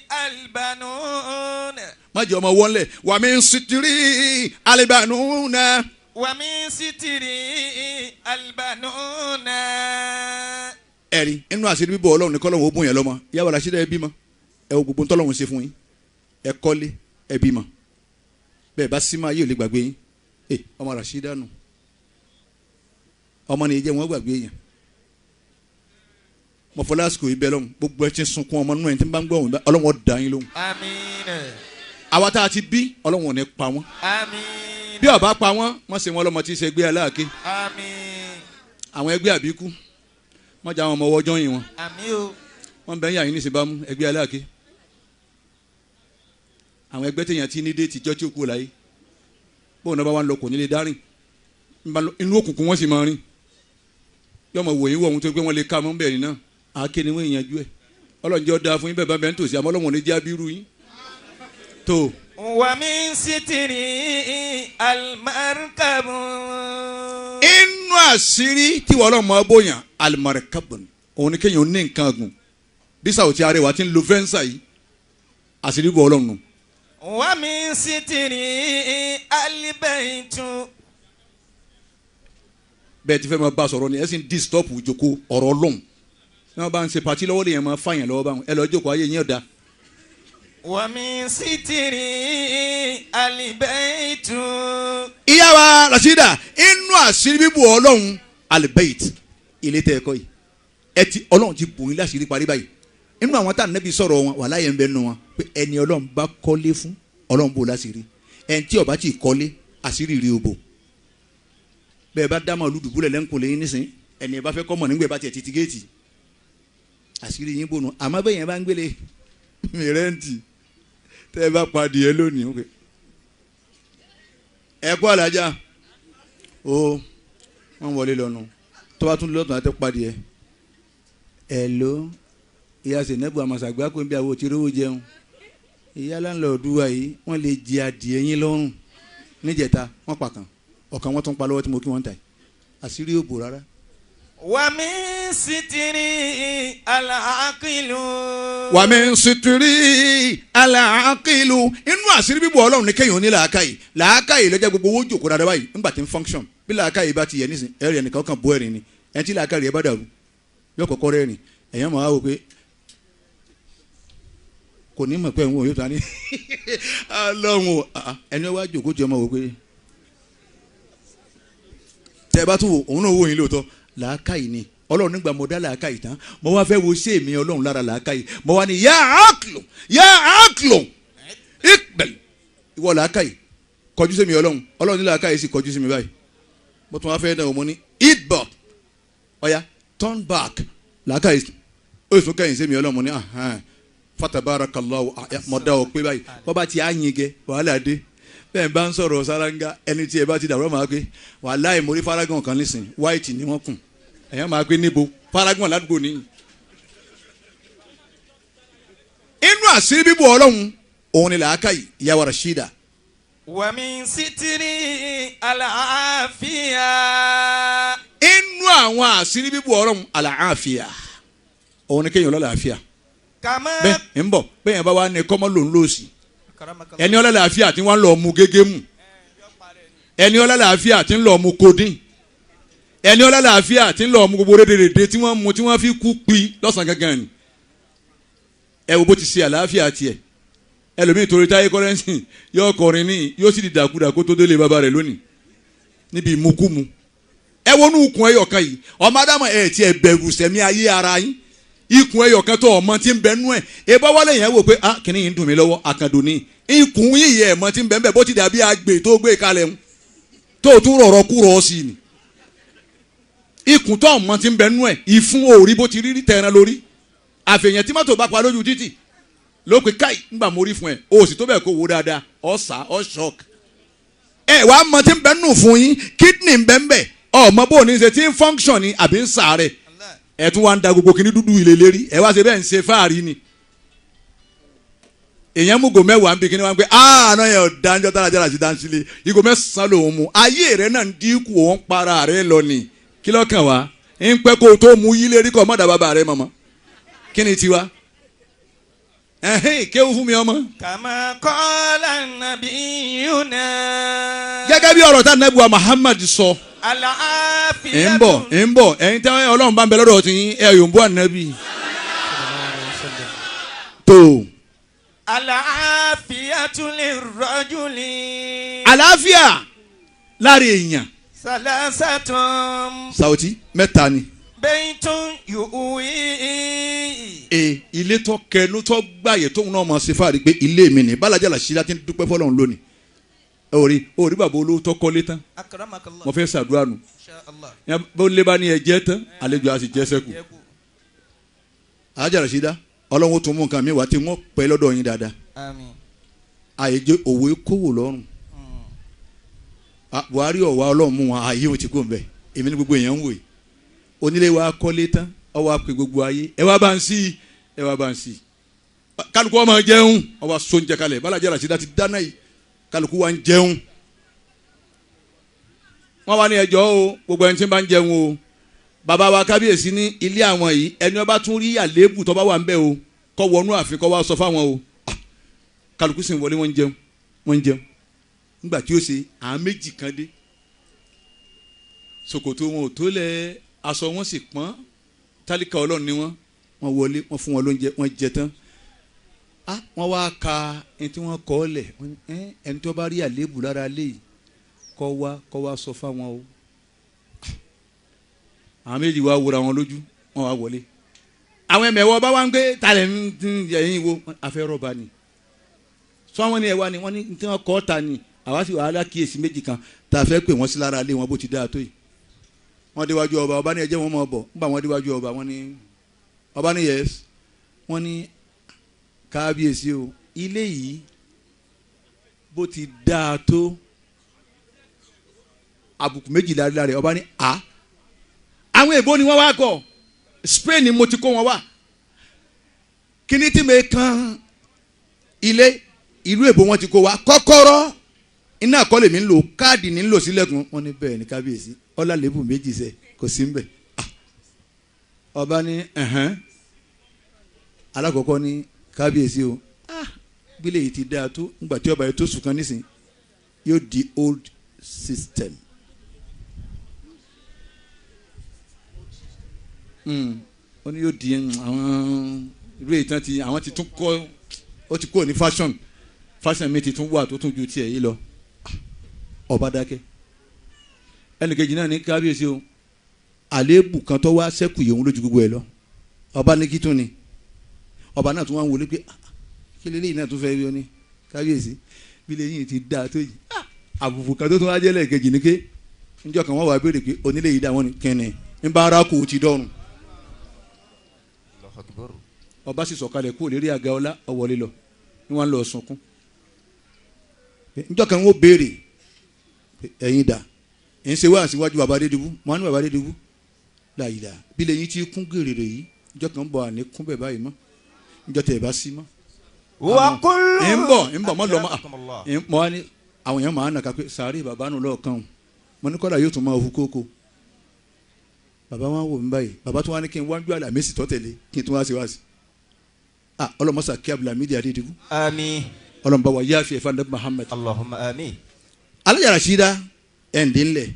albanun. Má jẹ́ ọmọ wọlé wa min sitiri albanun. Wa min sitiri albanun. Ẹ̀rí inú àṣírí bíbò Ọlọ́run ní kọ́lọ́hún ó bùn yẹn lọ́mọ. Ìyá wàlá sídẹ̀ ẹ bímọ ẹ wo gbogbo ntọ́lọ́hún ṣe fún yín ẹ kọ́lé ẹ bímọ bẹ́ẹ̀ bá símọ́ ayé ò lè gbàgbé yín. Ọmọ Ràṣídà nù ọmọ nìyí jẹ́ wọ́n gbàgbé yẹn. Mọ̀fọ́lásìkò ibẹ̀ lọ́hùn gbogbo ẹ ti sunkún ọmọ nínú ẹ̀ tí ń bá ń gbọ́ òun Ọlọ́run ó dá yín lóhùn. Àmín. Àwa tá a ti bí Ọlọ́run ò ní pa wọ́n. Àmín. Bí ó bá pa wọ́n wọ́n ṣe wọ́n lọ́mọ tí í ṣe ẹgbẹ́ aláàké. Àmín. Àwọn ẹgbẹ́ àbíkú wọ́n já àwọn ọmọ ọwọ́ jọ́yìn wọn. Àmín o. Wọ́n bẹ̀ ń yà yín ní ìsìnbámu ẹgbẹ́ aláàké. Àwọn ẹgbẹ́ téèyàn ti ní déètì jọ́ tí ó kú láyé bóun náà bá wà ń lọ kò ní lè dárìn inú òkùnkùn wọ́n sì máa rìn yọmọ wòye wọ̀ ohun tó gbé wọn lè ká mọ́ bẹ́ẹ̀ ni náà àáké ni wọ́n yanjú ẹ̀. Ọlọ́run jẹ́ ó dáa fún yín bẹ́ẹ̀ bá bẹ́ẹ̀ ń tòsí àmọ́ Ọlọ́run ò ní jẹ́ abirú yín tó. Wa min sitiri almarkabu. Inú àṣírí tí wọ́n lọ́mọ bóyá almarkabu òun ni kéèyàn ní nǹkan gùn bí Sàwùtí Arẹwà ti ń lo fẹ́ǹsà yìí àṣírí bọ̀ Ọlọ́run nù. Wa min sitiri albaytu. Bẹ́ẹ̀ ti fẹ́ máa bá a sọ̀rọ̀ ni ẹ sì ń disturb ìjókòó ọ̀rọ̀ Ọlọ́run ní wọ́n bá ń ṣe pàtí lọ́wọ́ lè yẹn máa fàyàn lọ́wọ́ báwọn ẹ lọ́ọ́ jókòó ayé yín ọ̀dà. Wa min sitiri albaytu. Ìyá wa Rasheeda inú àṣírí bíbù Ọlọ́run albayt ilé tẹ́ ẹ kọ́ yìí ẹ ti Ọlọ́run ti bù yín láṣìírí parí báyìí. Inú àwọn tá ànábì sọ̀rọ̀ wọn wà láyé ń bẹ nù wọn pé ẹni Ọlọ́run bá kọ́lé fún Ọlọ́run bò láṣìírí ẹni tí ó bá ti kọ́lé àṣírí rí o bò. Bẹ́ẹ̀ bá dá màlúù dùbúlẹ̀ lẹ́ńkùlé yín nísìn ẹni ẹ bá fẹ́ kọ́ mọ̀ nígbà bá tiẹ̀ títí géètì àṣírí yín bònú. Àmọ́ bẹ́ẹ̀ yẹn bá ń gbélé mi rẹ́ǹtì tẹ́ ẹ bá padì ẹ lónìí ok ẹ kú àlàjá o wọ́n wọlé lọ́nu tó bá tún lọ́tún àti padì ẹ ẹ ló ìyá sèǹdẹ́gbò àmàṣàgbà kò ń bí àwọn òtí rówó jẹun ìyá láńlọ́ọ̀dù wa yìí wọ́n lè jẹ adìẹ yín lọ́rùn níjẹta wọ́n pa kan ọ̀kan wọ́n tún pa lọ́wọ́ tí mo kí wọ́n ń ta yìí àṣírí ò bò rárá. Wa min sitiri al-aqilu. Wa min sitiri al-aqilu. Inú àṣírí bíbò Ọlọ́run ní kéèyàn ní làákàyè làákàyè lọ́jà gbogbo owó jòkó dáadáa báyìí ńgbà tí ń function bí làákàyè bá ti yẹ nísìn ẹ̀rì ẹnìkan kan bó ẹ̀rìn ni ẹni tí làákàyè bá dàrú yóò kọ́kọ́ rẹ́rìn ẹ̀yàn máa wò pé kò ní mọ̀ pé ẹ̀hún yóò tán ní Ọlọ́run ẹni wá jòkó tí ọmọ wò pé tẹ bá tún wò òun náà wò yín lóòótọ́ làákàyè ni Ọlọ́run nígbà mo dá làákàyè tán mo wá fẹ́ wo ṣé èmi Ọlọ́run lára làákàyè mo wá ní yá àkìlò yá àkìlò ìpẹ̀lẹ̀ ìwọ làákàyè kọjú sí mi Ọlọ́run Ọlọ́run ní làákàyè sì kọjú sí mi báyìí mo tún wá fẹ́ dán o mo ní idbot ọ̀ya turn back làákàyè ó sì tún kẹ́yìn sí mi Ọlọ́run mo ní fatabarakallahu mo dá ọ pé báyìí bọ́ bá ti á yin gẹ wàhálà dé bẹ́ẹ̀ bá ń sọ̀rọ̀ sáráńgá ẹni tí ẹ bá ti dàrú máa pé wàláì mo rí faragan kan nísìn white ni wọ́n kùn ẹ̀yàn máa pé níbo faragan ládùúgbò ní. Inú àṣírí bíbò Ọlọ́run òun ni làákàyè ìyàwó Rasheeda. Wa min sitiri àlàáfíà. Inú àwọn àṣírí bíbò Ọlọ́run àlàáfíà òun ni kéèyàn lọ́làáfíà. Bẹ́ẹ̀ ń bọ̀ bẹ́ẹ̀ yẹn bá wà ní kọ́mọ́ lòún lòsì ẹni ọlọ́láàfíà tí wọ́n lọ mu gégé mu ẹni ọlọ́láàfíà tí ń lọ mu kodin ẹni ọlọ́láàfíà tí ń lọ mu gbogbo rédèrèdè tí wọ́n mu tí wọ́n fi kú pi lọ́sàn-án gangan ni ẹ wo bó ti ṣe àlàáfíà tiẹ̀ ẹlòmíì torí táyé kọ́rẹ́nsì yóò kọrin ní yóò sì di dàkúdà kó tó délé bàbá rẹ̀ lónìí níbi ìmukúmu ẹ wọnú ikùn ẹyọ kan yìí ọmọ ádámọ̀ ẹ tiẹ̀ bẹ̀rù sẹ̀mí ayé ara yín Ikùn ẹyọ kan tó ọmọ tí ń bẹ nú ẹ̀. Ebá wálé yẹn wò pé ah kìnìún yìí ń dùn mí lọ́wọ́ àkàndùn ní. Ikùn yìí ẹ̀ mọ tí ń bẹ ń bẹ bó ti dàbí agbè tó gbé kalẹ̀ ń. Tó tún rọ̀rọ̀ kú rọ̀ sí ni. Ikùn tó ọmọ tí ń bẹ nú ẹ̀ ìfun òrí bó ti rí tẹran lórí. Àfẹ̀yàn tí mọ́tò bá pa lójú títì ló pe káì ńgbà mo rí fún ẹ o sì tó bẹ́ẹ̀ kó wo dáadáa ọ̀sà ọ̀ṣọ́k. Ẹ wàá mọ tí ń bẹ nù fún yín kídìní ń bẹ ń bẹ ọmọ bó ní ṣe tí ń function ni àbí ń sàárẹ̀ ẹ tún wá ń da gbogbo kíní dúdú ilé lérí ẹ wá ṣe bẹ́ẹ̀ ń ṣe fáàrí ni. Èèyàn mú ìgò mẹ́wàá ń bí kíní wá ń pẹ́ àná yẹn ọ̀dánjọ́ tára sí dáńsílẹ̀ ìgò mẹ́sàn-án lòún mu ayé rẹ náà ń dínkù òun para rẹ lọ ni kí lọ́kàn wá ń pẹ́ kó o tó mu yí lérí kọ́ mọ́dà bàbá rẹ mọ̀mọ́ kí ni tiwa ẹhìn kéwù fún mi ọmọ. Kàmá kọ́lá nabiyuna. Gẹ́gẹ́ bí ọ̀rọ̀ tá nàbí wa Muhammad sọ. Àlàáfíà. Ń bọ̀ ẹ̀yin tí Ọlọ́run bá ń bẹ lọ́dọ̀ tí yín ẹ̀ yòó ń bọ̀ ànábì. Tó. Àlàáfíà tún lè rọ́jú lè. Àlàáfíà lára èèyàn. Sàlásàtún. Sàwùtí mẹ́ta ni. Bẹ́ẹ̀tún yòówì. Ilé tó kẹnu tó gbàyè tóun náà mọ̀ sí fáàrí pé ilé mi ní balaja la ṣíra tí ń dúpẹ́ fọlọ́run lónìí. Orí bàbá olówó tó kọ́lé tán. Mo fẹ́ ṣàdúrà nù. Bó lé bá ní ẹ jẹ́ tán àlejò a sì jẹ́ sẹ́kù. Alájà la ṣíra Ọlọ́run ó tún mú nǹkan mi wá tí wọ́n pẹ́ lọ́dọ̀ yín dáadáa. Àyèjẹ òwe kówó lọ́rùn. Buhari ọ̀wá Ọlọ́run mú wọn àyè wọn ti kó ń bẹ̀ èmi ní gbogbo èèyàn ń wò yìí. Onílé wa kọ́lé tán ọwọ́ àpè gbogbo ayé ẹ wá bá ń sí ẹ wá bá ń sí kálukú wa máa jẹun ọwọ́ sóúnjẹ kalẹ̀ balaja Rasida ti dáná yìí kálukú wa ń jẹun. Wọ́n wá ní ẹjọ́ o gbogbo ẹni tí ń bá ń jẹun o bàbá wa kábíyèsí ní ilé àwọn yìí ẹni ọba tún rí àléébù tó bá wà ń bẹ̀ o kọ́ wọnú ààfin kọ́ wá sọ fáwọn o. Kálukú sì ń wọlé wọ́n ń jẹun wọ́n ń jẹun nígbà tí ó ṣe àwọn méjì kan dé ṣòkòtò wọn ò tó lẹ̀ aṣọ wọn sì pọ́n tálíkà Ọlọ́run ni wọ́n wọlé wọ́n fún wọn lóúnjẹ wọ́n jẹ tán. Wọ́n wá ka ẹni tí wọ́n kọ́ lẹ̀ ẹni tó bá rí àléébù lára léyìí kọ́ wá sọ fáwọn o. Àwọn méjì wá wúra wọn lójú wọ́n wá wọlé. Àwọn ẹ̀mẹ̀wọ̀ bá wá ń gbé talẹ̀ ń yẹ̀yìn wo afẹ́ rọ́bà ni. Sọ wọn ni ẹ̀ wá ni wọ́n ní tí wọ́n kọ́ ta ni àwa sì wàhálà kíyèsí méjì kan tá a fẹ́ pè wọ́n sí lára lé wọn bó ti dáa tó yìí. Wọ́n déwájú ọba ọba ní ẹjẹ́ wọn máa bọ̀ nígbà wọ́n déwájú ọba wọ́n ní ọba ní yẹs wọ́n ní kábíyèsí o ilé yìí bó ti dáa tó àbùkù méjìlá rẹ̀ ọba ní a àwọn èèbó ni wọ́n wá kọ́ Spain ni mo ti kó wọn wá kíní tí mi kan ilé ìlú èèbó wọn ti kó wa kọ́kọ́rọ́ iná àkọlé mi ń lò káàdì ní ń lò sílẹ̀kùn wọ́n ní bẹ́ẹ̀ ní kábíyèsí ọlá lébù méjì sẹ kò sí nbẹ. Ọba ní ẹ̀hẹ́n alákọ̀ọ́kọ́ ní kábíyèsí o gbélé yìí ti dáa tó ńgbà tí ọba yìí tó sùn kan nísìn yóò di old system. Ó ní yóò di àwọn irú èyí tán ti àwọn ti tún kọ́ ó ti kúrò ní fashion fashion mi ti tún wà tó tún ju tiẹ̀ yìí lọ. Ọba dákẹ́. Ẹnìkejì náà ní kábíyèsí o àléébù kan tó wá sẹ́kù yòówù lójú gbogbo ẹ̀ lọ. Ọba ní kí tún ni ọba náà tún wá ń wọlé pé kí lélẹ́yìn náà tún fẹ́ rí ọ ní kábíyèsí bí lẹ́yìn ti dáa tó yìí àbùkù kan tó tún wá jẹ́ lẹ́ẹ̀kejì ní ké níjọ́ kan wọ́n wá béèrè pé onílé yìí dá wọn ní kẹ́ni ń bá ara kò ti dọ́rùn. Ọba sì sọ̀kalẹ̀ kúrò lérí àga ọlá ọwọ́lé lọ ní wọ́n lọ sunkún. Níjọ́ kan wọ́n béèrè ẹ̀yin dà ń ṣe wá síwájú bàbá Adédìbú mọ́ ní bàbá Adédìbú láyìlá bí lẹ́yìn tí kún gèrèrè yìí níjọ́ kan bọ̀ àní kún bẹ̀ báyìí mọ́ níjọ́ tẹ̀ bá sí mọ́. Ń bọ̀ mọ́ lọ́mọ́ mọ́ ní àwọn èèyàn máa ń nàka pé sàárè bàbá nù lọ́ọ̀kan o mo ní kọ́dà yóò tún máa hu kókó. Bàbá wa wò mí báyìí bàbá tó wá ní kí n wájú àlàmísì tó tẹ̀lé kí n tún wá sí wá sí. Ọlọmọsà kí Abdulhamid Adédìbú. Àmín. Ọlọmọba wa yááfẹ́ fanda Muhammad. Allahumma àmín. Alájà Rasida ẹ̀ǹdínlẹ̀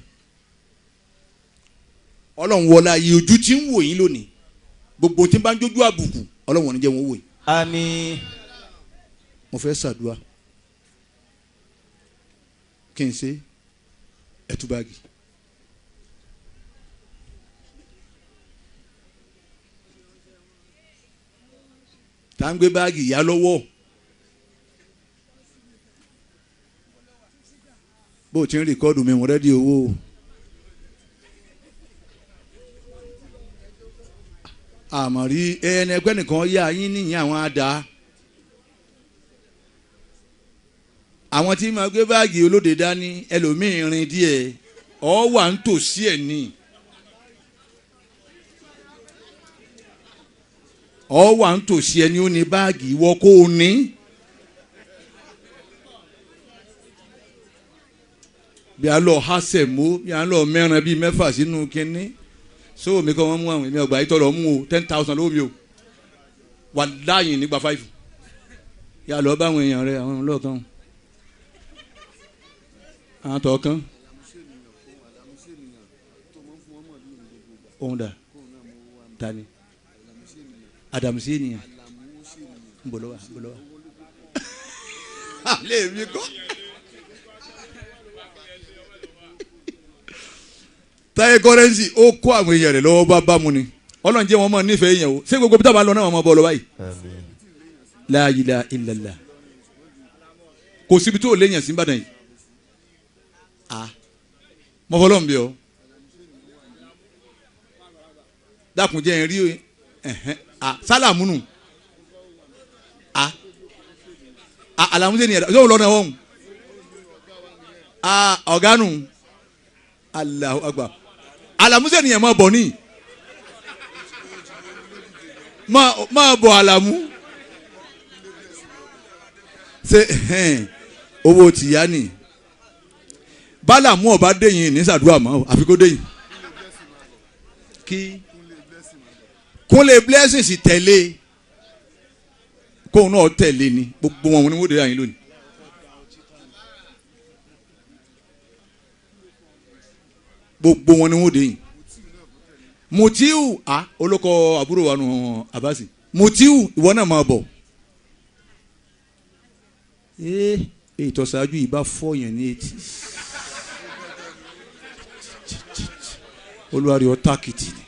Ọlọ́run wọlá iye ojú tí ń wò yín lónìí gbogbo tí ń bá ń jójú àbùkù Ọlọ́run ò ní jẹ́ wọn wò yín. Àmín. Mo fẹ́ ṣàdúrà kí n ṣe ẹtúbáàgì. Tá ń gbé báàgì ìyá lọ́wọ́. Bó o ti ń rìkọ́dù mi, mo rẹ́dí owó. Àmọ́ rí ẹni ẹgbẹ́ nìkan yá yín níyìn àwọn àdá. Àwọn tí máa gbé báàgì olóde dání ẹlòmíín rin díẹ̀ ọ wà ń tòsí ẹ̀ ní. Ọ wà ń tòsí ẹni ó ní báàgì ìwọ kó o ní. Bí a lọ hásẹ̀ mú bí a lọ mẹ́ran bíi mẹ́fà sínú kínní sówó mi kọ́ wọ́n mú àwọn èmi ọgbà yìí tọ́ lọ mú o 10,000 lówó mi o wà láàyè nígbà 5 yà lọ bá àwọn èèyàn rẹ àwọn ọlọ́ọ̀kan àwọn tọ̀ọ̀kan òun dà tani Adamu sí ènìyàn nbọlọwa nbọlọwa alẹ́ mi kọ́. Táyé kọ́rẹ́nsì ó kó àwọn èèyàn rẹ̀ lọ́wọ́ bá bá mu ni Ọlọ́run jẹ́ wọn mọ̀ nífẹ̀ẹ́ èèyàn o ṣé gbogbo bí táwọn bá lọ náà wọn mọ̀ bọ́ lọ báyìí. La ilaha illallah kò síbi tó léèyàn sí Ìbàdàn yìí a mọ̀fọ́lọ́ ń bí ọ dákun jẹ́ ẹ rí ẹ̀hẹ́n a sálàmù nù a alamuso ni yẹrẹ yóò lọ náà wọ́n a ọ̀gá nù Allahu Akbar alamuso ni yẹn máa bọ̀ ní máa bọ̀ alamu ṣe owó tìyá ni bálàmú ọba déyìn ní sàdúrà mọ́ àfi kó déyìn kí kúnlé blessing sì tẹ̀lé kóun náà tẹ̀lé ni gbogbo wọn ni wọ́n dé àyín lónìí. Gbogbo wọn ni wọ́n dé yìí. Mutiu a olóko àbúrò wa nù Abasi Mutiu ìwọ náà máa bọ̀. Ee ìtọ́sájú yìí bá fọ́ yẹn ní etí. Olúwarí ọ tákìtì ni.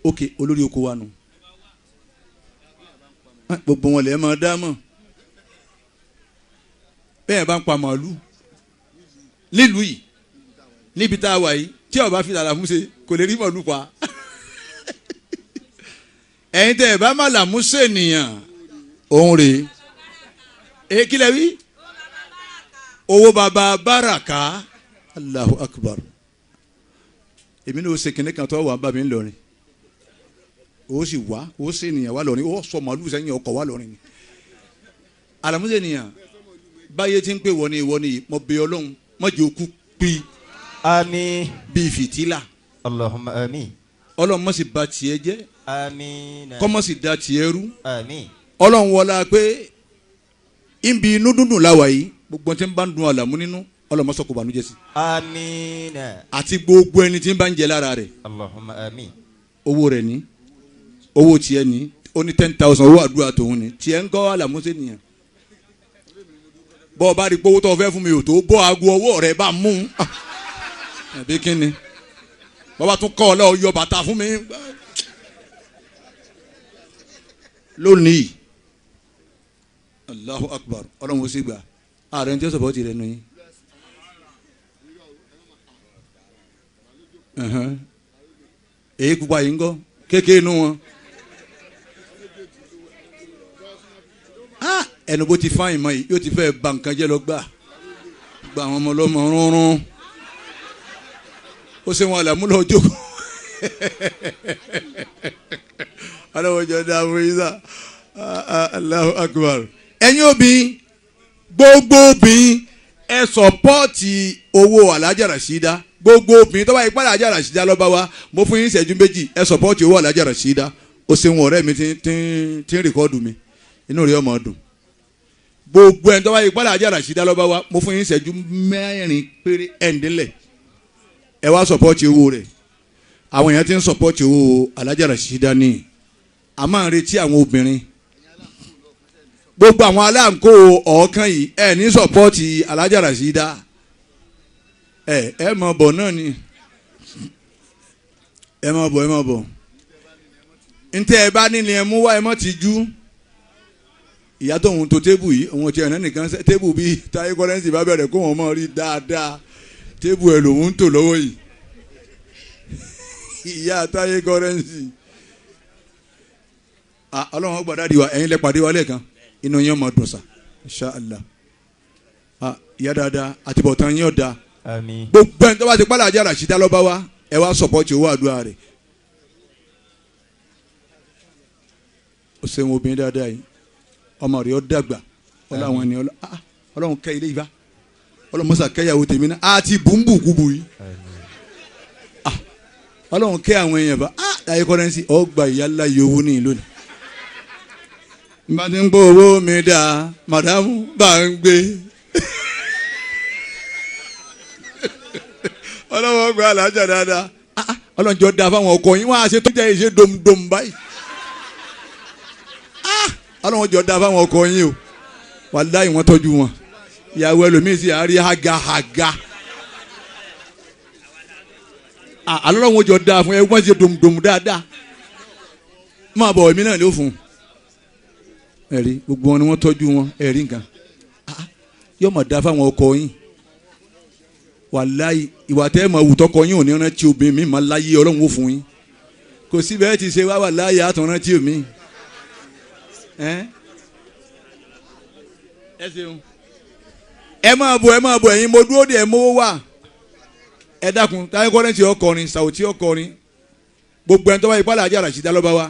Ok olórí oko wa nù gbogbo wọn lè máa dá mọ̀ bẹ́ẹ̀ bá ń pa màálù nílùú yìí níbi tá a wà yìí tí ó bá fi làlàmú ṣe kò lè rí màálù pa ẹ̀yin tẹ́ ẹ̀ bá má làmú ṣènìyàn òun rèé èyí kílẹ̀ wí owó baba báràká Allahu Akbar èmi ní o ṣe kìnìún kan tó wà bá mi ńlọrin o sì wá o sì nìyàn wá lọrin o sọ màálù sẹ́yìn ọkọ̀ wá lọrin ni àlàmúṣe nìyàn báyé tí ń pè wọ́n ní ìwọ ni mo bẹ Ọlọ́run má jẹ́ okú pi. Àmín. Bíi fìtílà. Allahumma àmín. Ọlọ́run má sì bà tiẹ̀ jẹ́. Àmín. Kọ́ má sì da tiẹ̀ rú. Àmín. Ọlọ́run wọlá pé nbí inú dúndùn láwa yìí gbogbo tí ń bá ń dun àlàmú nínú Ọlọ́run má sọ kó bànújẹ́ sí. Àmín. Àti gbogbo ẹni tí ń bá ń jẹ lára rẹ̀. Allahumma àmín. Owó rẹ̀ ní owó tiẹ̀ ní ó ní 10,000 owó àdúrà tòun ní tiẹ̀ ń kọ́ àlàmúṣe nìyẹn bọ́ ọ bá rí gbowó tó o fẹ́ fún mi ò tó bọ́ aago ọwọ́ rẹ bá mú un àbí kí ni bàbá tún kọ́ ọ lọ́ọ́ yọ bàtà fún mi lónìí Allahu Akbar Ọlọ́run ó sì gbà ààrẹ ní tí ó sọ̀bọ̀ ti rẹ̀ nù yín. Èyí pupa yìí ń kọ́ kékeré nu wọn. Ẹnu bó ti fáyìn mọ́ yìí yóò ti fẹ́ ba nǹkan jẹ́ lọ gbà gba àwọn ọmọ ọlọ́mọ rúnrún ó ṣe wọn àlàmúlò jókòó aláwọ̀jọ dààmú yìí sá Allahu Akbar. Ẹ̀yin obìnrin gbogbo obìnrin ẹ sọpọ́ọ̀tì owó Alhaja Rasheeda gbogbo obìnrin tó bá yí pàdé Alhaja Rasheeda lọ́ba wa mo fún yín ìṣẹ́jú méjì ẹ sọpọ́ọ̀tì owó Alhaja Rasheeda ó ṣe wọn ọ̀rẹ́ mi tí ń rìkọ́ọ̀dù mi inú rẹ̀ ọmọ dùn gbogbo ẹni tó bá yí pàdé Alhaja Rasheeda lọ́ba wa mo fún yín ìṣẹ́jú mẹ́rin péré ẹ̀ǹdínlẹ̀ ẹ wá sọpọ́ọ̀tì owó rẹ̀ àwọn èèyàn ti ń sọpọ́ọ̀tì owó Alhaja Rasheeda ní a máa ń retí àwọn obìnrin gbogbo àwọn aláǹkó ọ̀ọ́kán yìí ẹ ní sọpọ́ọ̀tì Alhaja Rasheeda ẹ ẹ mọ̀ bọ̀ náà ni ẹ mọ̀ bọ̀ ẹ mọ̀ bọ̀ Ntẹ́ ẹ bá nílẹ̀ ẹ mú wá ẹ mọ́ ti jú. Ìyá tó ń to tébù yìí òun ti ẹ̀rọ nìkan tébù bíi Táyé Kọ́rẹ́nsì bá bẹ̀rẹ̀ kó wọn mọ̀ rí dáadáa tébù ẹ̀ lòun ń tò lọ́wọ́ yìí. Ìyá Táyé Kọ́rẹ́nsì. Ọlọ́run ó gbàdá di wa ẹ̀yin lẹ pàdé wa lẹ́ẹ̀kan inú yín ọmọ dùn sà insha Allah. Ìyá dáadáa àtibọ̀tán yín ọ̀dà. Àmín. Gbogbo ẹni tó bá ti pàdé àjẹ́ àràṣídá lọ́ba wa ẹ wá sọ̀pọ̀tì owó àdúrà rẹ̀. Ó ṣeun obìnrin dáadáa yìí ọmọ rẹ̀ ó dàgbà ọlọ́run ẹni ọlọ́run kẹ́ ilé ìfá ọlọ́run mọ́sà kẹ́yàwó tèmi náà àti bùnbùkúbù yìí ọlọ́run kẹ́ àwọn èèyàn bá Táyé Kọ́rẹ́nsì ọgbà ìyá ńlá yìí owó ní ìlú ni. Bá ti ń gbọ́ owó mi dá màdámù bá ń gbé ọlọ́run ọgbà alájà dáadáa ọlọ́run jọ da fáwọn ọkọ yín wọ́n á ṣe tó jẹ́ ìṣe domdom báyìí ọlọ́run jọ da fáwọn ọkọ yín o wàláhì wọ́n tọ́jú wọn ìyàwó ẹlòmíín sì àárí hagahaga alọ́run jọ da fún ẹ wọ́n ṣe domdom dáadáa máa bọ̀ èmi náà ló fún un ẹ̀rí gbogbo wọn ni wọ́n tọ́jú wọn ẹ̀rí nǹkan yóò máa da fáwọn ọkọ yín wàláhì ìwà tẹ́ ẹ̀ máa wù tọkọ yín ò ní rántí obìnrin mi máa láyé ọlọ́run ó fún yín kò sí bẹ́ẹ̀ ti ṣe wá wàláhì àtún rántí omi ẹ ṣeun ẹ máa bọ̀ ẹ máa bọ̀ ẹ̀yin mo dúró de ẹ mówó wá ẹ dákun Táyé Kọ́rẹ́nsì ọkọrin Sàwùtí ọkọrin gbogbo ẹni tó bá ipá làjẹ́ àràṣídá lọ́ba wa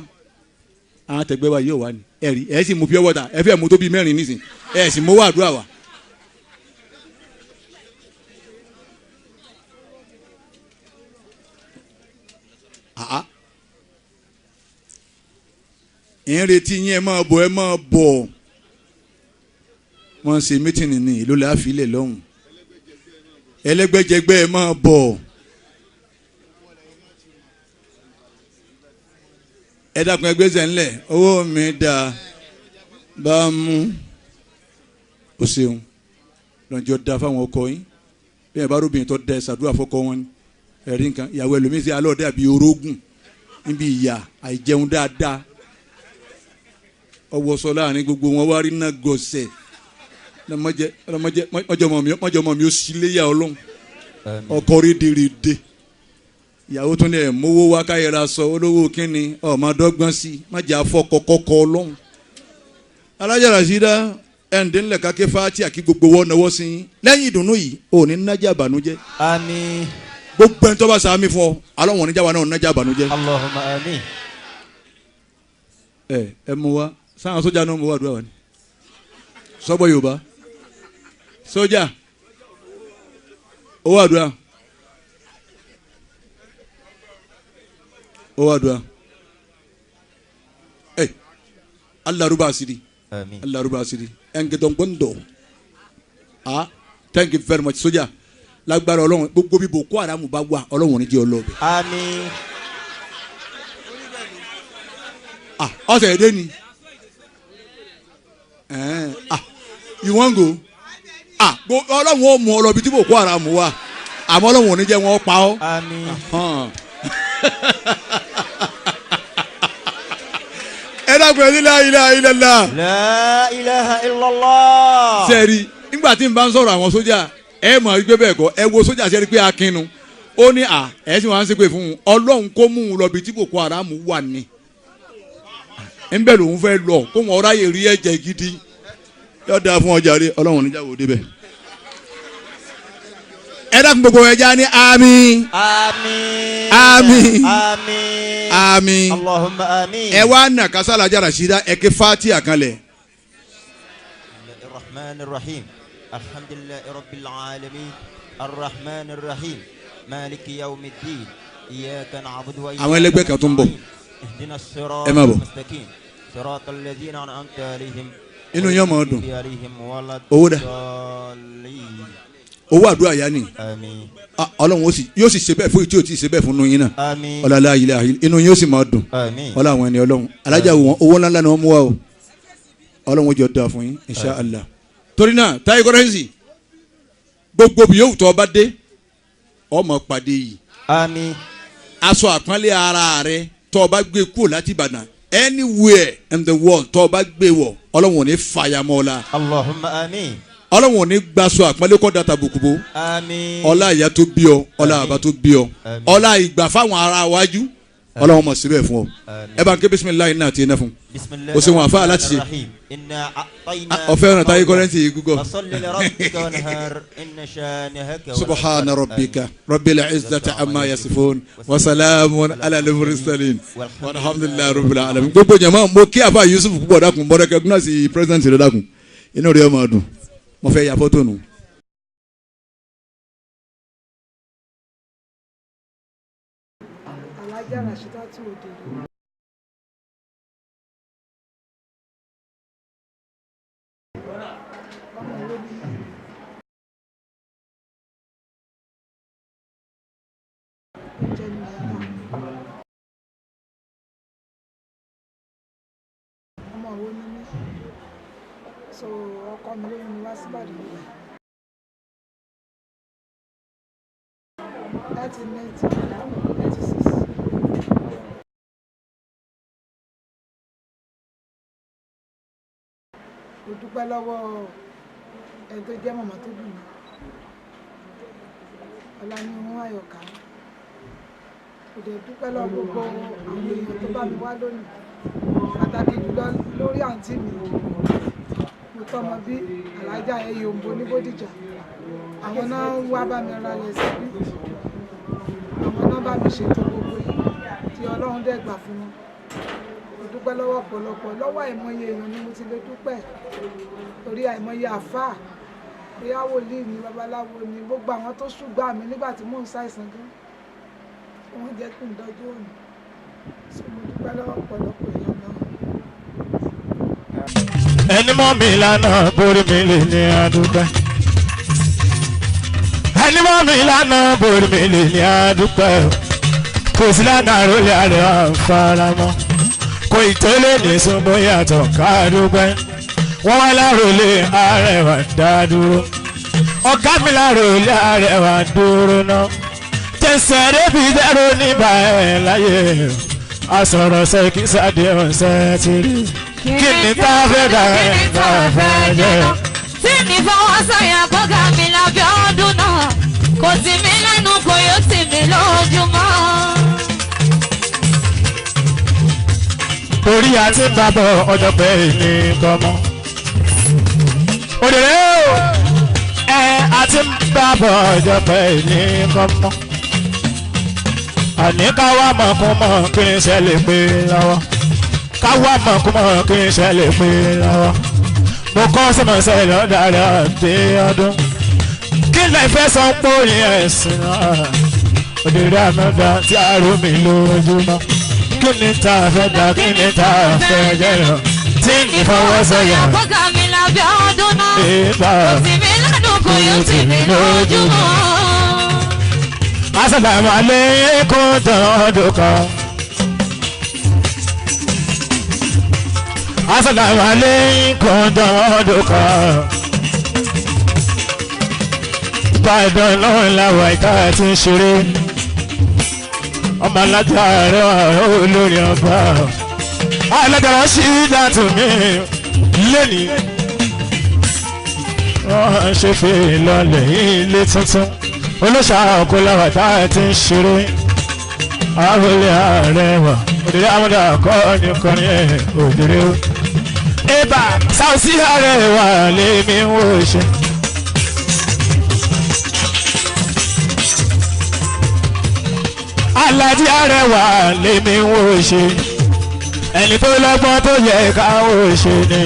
àwọn tẹ̀gbẹ́ wa yóò wá ní ẹ rí ẹ sì mú pure water ẹ fẹ́ mú tó bíi mẹ́rin nísìn ẹ sì mú wá àdúrà wa. Ń retí yín ẹ máa bọ̀ ẹ máa bọ̀ wọ́n ń ṣe mítìnì ní ìlú láàfilẹ̀ lọ́hùn ẹlẹ́gbẹ́jẹgbẹ́ ẹ máa bọ̀ ẹ dákun ẹgbẹ́ sẹ̀ ńlẹ̀ owó mi dà bá mú o ṣeun lọ́njọ́ da fáwọn ọkọ yín bí ẹ bá róbìnrin tó da ẹ ṣàdúrà fọkọ wọn ni ẹ̀rí nǹkan ìyàwó ẹlòmíín sí alọ́ọ̀dẹ́ àbí orógùn níbi ìyà àìjẹun dáadáa ọwọ́ sọ láàrin gbogbo wọn wá rí náà gọ̀ọ́sẹ̀ mọ́jọ́ mọ́ mi ó sì léyà ọlọ́run ọkọ rédèrèdè ìyàwó tún lè mówó wá káyọ̀rọ̀ sọ olówó kínni ọmọdọ́gbọ́n sí májà fọkọ kọ́kọ́ ọlọ́run. Alájà Rasida ẹ̀ǹdẹ̀ ńlẹ̀ káké fáti àkí gbogbo wọn náwó sí i lẹ́yìn ìdùnnú yìí ò ní nájà bànújẹ́. Àmín. Gbogbo ẹni tó bá sàmì fún ọ alọ́wọ̀n oníjà wa náà nájà bànújẹ́. Allahumma àmín. Ẹ mú wa sáwọn sójà náà mú wa àdúrà wa ni sọ́gbọ́ Yorùbá sójà owó àdúrà owó àdúrà ẹ alaruba asiri alaruba asiri ẹnkẹtọ̀ngbọ̀ndọ̀ ah thank you very much sójà lágbára Ọlọ́run gbogbo bí Boko Haram bá wà Ọlọ́run ní jẹ́ ọlọ́ọ̀bẹ. Àmín. Ah ọ̀sẹ̀ èdè ni. You wan go? Ah Ọlọ́run ó mú ọ lọ bí tí Boko Haram wà àmọ́ Ọlọ́run ò ní jẹ́ wọn pa ọ́. Àmín. Ẹ dákun ẹ ní la ilaha illallah. La ilaha illallah. Sẹ́ẹ̀rì nígbà tí n bá ń sọ̀rọ̀ àwọn sójà ẹ mọ̀ wípé bẹ́ẹ̀ kọ́ ẹ wo sójà sẹ́ẹ̀rì pé akínnu ó ní à ẹ sì wọ́n á ń ṣépè fún un Ọlọ́run kó mú un lọ bí tí Boko Haram wà ní. Ń bẹ̀ lòun fẹ́ lọ kó wọn ráyè rí ẹ̀jẹ̀ gidi yóò dáa fún ọjà rí Ọlọ́run níjà wò débẹ̀. Ẹ dákun gbogbo ẹja ní àmín. Àmín. Àmín. Àmín. Àmín. Allahumma àmín. Ẹ wá nà kásálà jára sídá ẹ ké Fatiha kanlẹ̀. Rahman rahim alhamdulillahi rabbil alamin arrahman rahim maliki yawmiddin iyyaka na'budu wa iyyaka Àwọn ẹlẹgbẹ́ kan tó ń bọ̀. ihdina Ẹ máa bọ̀. siratal mustaqim siratal ladhina an'amta alayhim Inú yín máa dùn. Owó Owó dà. Owó àdúrà yá ni. Àmín. Ọlọ́run yóò sì ṣe bẹ́ẹ̀ fún ìtí ò tí ì ṣe bẹ́ẹ̀ fún yín náà. Àmín. Ọlọ́lá ilẹ̀ inú yín ó sì máa dùn. Àmín. Ọlọ́ àwọn ẹni Ọlọ́run alájà wọn owó ńláńlá ni wọ́n mú wa o. Ọlọ́run ó jọ dáa fún yín insha Allah. Torí náà Táyé Kọ́rẹ́nsì gbogbo bí yóò tọ́ ọba dé ọmọ pàdé yìí. Àmín. Aṣọ àpọ́nlé ara rẹ Tó o bá gbé kúrò láti Ìbàdàn anywhere in the world tó o bá gbé wọ̀ Ọlọ́run ò ní fàyàmọ́ ọ la. Allahumma àmín. Ọlọ́run ò ní gbaṣọ àpọ́nlé kọ́ data bùkúbò. Àmín. Ọlá ìyá tó bí ọ, ọlá bàbá tó bí ọ, Àmín. ọlá ìgbà fáwọn ará wájú Ọlọ́run mọ̀ síbẹ̀ fún ọ. Àmín. Ẹ bá ń ké bisimilayi náà ti iná fún. Bisimilahi O ṣeun àfa láti ṣe. rahim. Inna a'tayna. Ọ̀fẹ́ ọ̀nà táyé kọ́rẹ́ǹtì yìí gúgọ́. Fasalli li rabbika wanhar inna shanihaka huwal Subhana abtar. rabbika rabbil izzati amma yasifun wa salamun ala al-mursalin walhamdulillahi rabbil alamin. Gbogbo jama mo kí àfa Yusuf púpọ̀ dákun mo recognize president rẹ dákun inú rẹ máa dùn mo fẹ́ ya fọ́tò nù. Alájà Rashidatu Òdèrè. Ọmọ ìwé ni mí. Oúnjẹ ni mo ń tà. Ọmọ ìwé ni mí. So ọkọ mi ló mú mi wá síbàdàn nígbà. 1996. Mo dúpẹ́ lọ́wọ́ ẹni tó jẹ́ màmá tó bí mi, Ọláníhun Àyọ̀ká. Mo dẹ̀ dúpẹ́ lọ́wọ́ gbogbo àwọn èèyàn tó bá mi wá lónìí, pàtàkì jùlọ lórí àǹtí mi mo tọ́mọ bí Alájà Ẹyọ̀ǹbó ní Bódìjà. Àwọn náà ń wá bá mi ralẹ̀ síbí, àwọn náà bá mi ṣètò gbogbo yìí tí Ọlọ́run dẹ̀ gbà fún wọn. Mo dúpẹ́ lọ́wọ́ ọ̀pọ̀lọpọ̀, lọ́wọ́ àìmọye èèyàn ni mo ti lè dúpẹ́, torí àìmọye àfáà, bóyá wòlíì ni, babaláwo ni, gbogbo àwọn tó ṣùgbà mí nígbà tí mò ń ṣàìsàn gan, wọ́n jẹ́ kí n dọ́jú òní. So mo dúpẹ́ lọ́wọ́ ọ̀pọ̀lọpọ̀ èèyàn náà. Ẹni mọ́ mi lánàá borí mi lè ní adúpẹ́. Ẹni mọ́ mi lánàá borí mi lè ní adúpẹ́. Kò sí lánàá rólé àrẹ àǹfaramọ́. Kò ìtọ́lé ní sunbó yàtọ̀ ká dúpẹ́. Wọ́n wá lárólé arẹwà dá dúró. Ọ̀gá mi lárólé arẹwà dúró náà. Tẹ̀sán débi dẹ́rù níbà ẹ̀ láyé. Asọ̀rọ̀ ṣe kí sáde ọ̀sẹ̀ ti rí. Kí ni tá a fẹ́ dà ẹ̀ tá a fẹ́ jẹ́? Tí mi fọwọ́ sọ̀yà kọ́gà mi lábẹ́ ọdún náà, kò sí mi lẹ́nu kò yóò sì mí lójúmọ́. Torí àti bàbọ̀ ọjọ́ pé ní kọ́mọ́. Òdèrè o, ẹ àti bàbọ̀ ọjọ́ pé ní kọ́mọ́. Àní ká wá mọ̀kúnmọ̀ kí n ṣe lè pé lọ́wọ́. Ká wá mọ̀kúnmọ̀ kí n ṣe lè pé lọ́wọ́. Mo kọ́ sọ̀mọ̀sẹ̀ lọ́dà rẹ̀ àti ọdún. Kí lè fẹ́ sọ pé òyìn ẹ̀sìn náà? Òdèrè àmọ́dá tí a rú mi lójúmọ́. Kí ni tá a fẹ́ dà, kí ni tá a fẹ́ jẹ́ lọ? Tí ní fọwọ́sọ̀yà Kọ́gà mi lábẹ́ ọdún náà, ìbá. kò sí mi lẹ́nu kò yóò sì mí lójúmọ́. Asàlámù aláìkùm tọdún kan. Asàlámù aláìkùm tọdún kan. Ìbàdàn náà làwọn ìta ti ń ṣeré. Ọmọ alájà rẹ̀ wà olórí ọba. Alájà rẹ̀ ṣì dàtún mí lẹ́nìí. Wọ́n ṣe fi lọlẹ̀ ilé tuntun. Olóṣà ọkọláwà tá a ti ń ṣeré. Àròlé ààrẹ wà. Òdèrè àmọ́dá kọ́ ní kọrin ẹ̀ òdèrè o. Ibà Sáùsí ààrẹ wà lèmi ń wò ṣe. Alájí ààrẹ wà lèmi ń wò ṣe. Ẹni tó lọ́gbọ́n tó yẹ ká wò ṣe ni.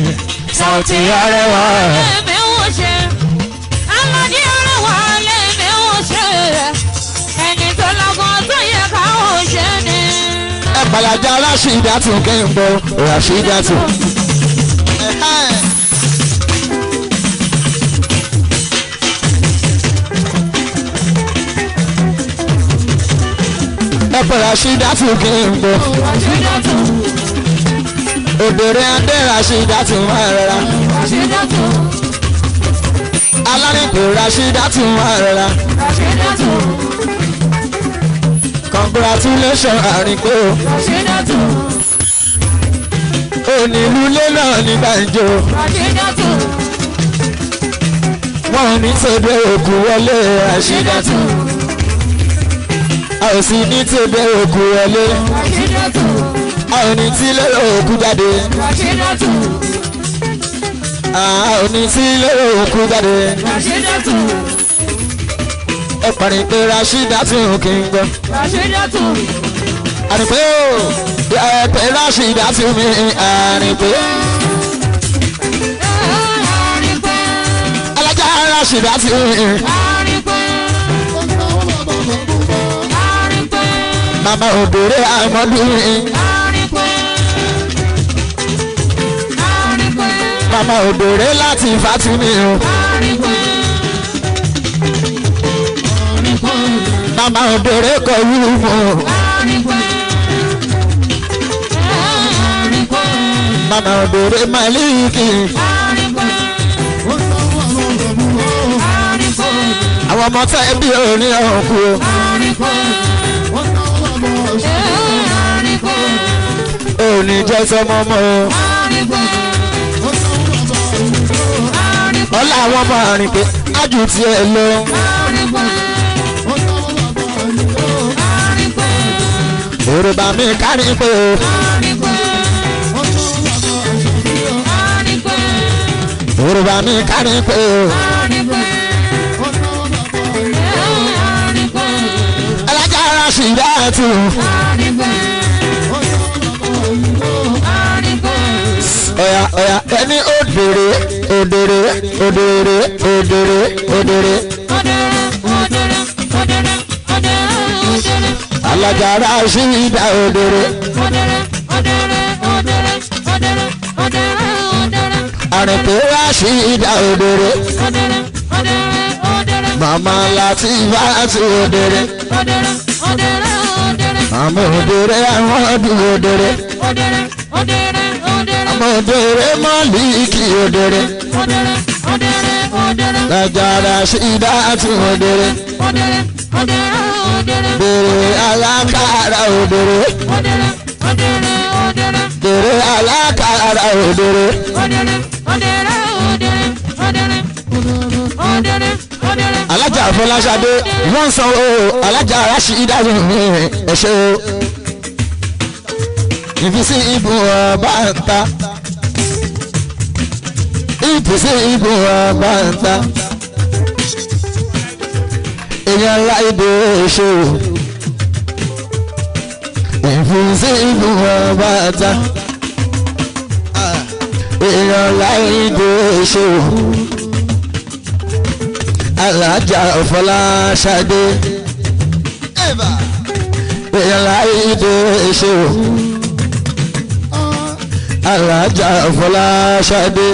Sáùtì ààrẹ wà. Lèmi ń wò ṣe. Aládé arẹwà lèmi ń wò ṣe. Ẹni tó lọ́gbọ́n tó yẹ ká wò ṣe ni. Ẹ bàlájà Rashidatu kí n bọ Rashidatu. Ẹ bọ̀ Rashidatu kí n bọ. Rashidatu, Òbèrè adé Rashidatu máa rọra. Rashidatu, Alárìnkù Rashidatu máa rọra. Rashidatu, Congratulations Àrìnpé o. Onílùlé náà ní gbàǹjo. Wọ́n ní tẹ̀dé òkú wọlé Rashidatu. A ò sì ní tẹ̀dé òkú wọlé. A ò ní tílé òkú jáde. A ò ní tílé òkú jáde. Ẹ parí pé Rashidatu kì í gbọ́. Àrìnpé o, ẹ pé Rashidatu mi Àrìnpé. Alájà Rashidatu mi. Màmá òbèrè àmọ́dún mi. Màmá òbèrè láti Fátúmí o. Màmá òbèrè kọ wúlò. Màmá òbèrè Màlíkì. Àwọn ọmọ tẹ́ bí orin ọ̀kú o. Òní jẹ́ sọmọ mọ́ o. Ọlá àwọn ọmọ Àrìnpé ájú tiẹ̀ lọ. Yorùbá mi kárìnpé o. Yorùbá mi kárìnpé o. Alájà Rashidatu. Ọ̀yà ọ̀yà ẹni òdèrè òdèrè òdèrè òdèrè òdèrè. Alájà Rashida òdèrè. Àrìnpé Rashida òdèrè. Màmá Latifatu òdèrè. Màmá òdèrè àwọn ọdún òdèrè. Màmá òdèrè Málíkì òdèrè. Alájà Rashidatu òdèrè. Bèrè alákàrà òdèrè. Bèrè alákàrà òdèrè. Alájà Fọláṣadé wọ́n san o alájà Rashidatu ẹ̀ṣẹ́ o. Ìfisí ibù ọba ń ta. Ìfisí ibù ọba ń ta. Èèyàn ńlá ìdè ṣe o. Ìfisí ibù ọba ń ta. Èèyàn ńlá ìdè ṣe o. Alájà Fọláṣadé. Èèyàn ńlá ìdè ṣe o. Alájà Fọláṣadé.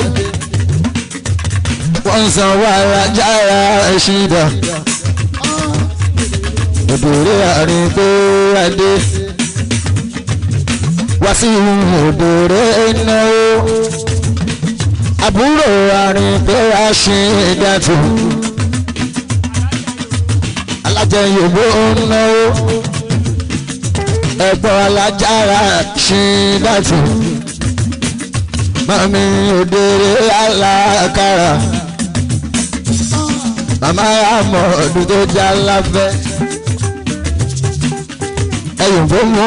Wọ́n sanwó alájà Rashida. Òdèrè Àrìnpé adé. Wàsíù òdèrè náwó. Àbúrò Àrìnpé Rashidatu. Alájà Yorùbá náwó. Ẹ̀gbọ́n alájà Rashidatu. Mami òdèrè alákàrà. Màmá àmọ̀dù tó já láfẹ́. Ẹ̀yìnbó mú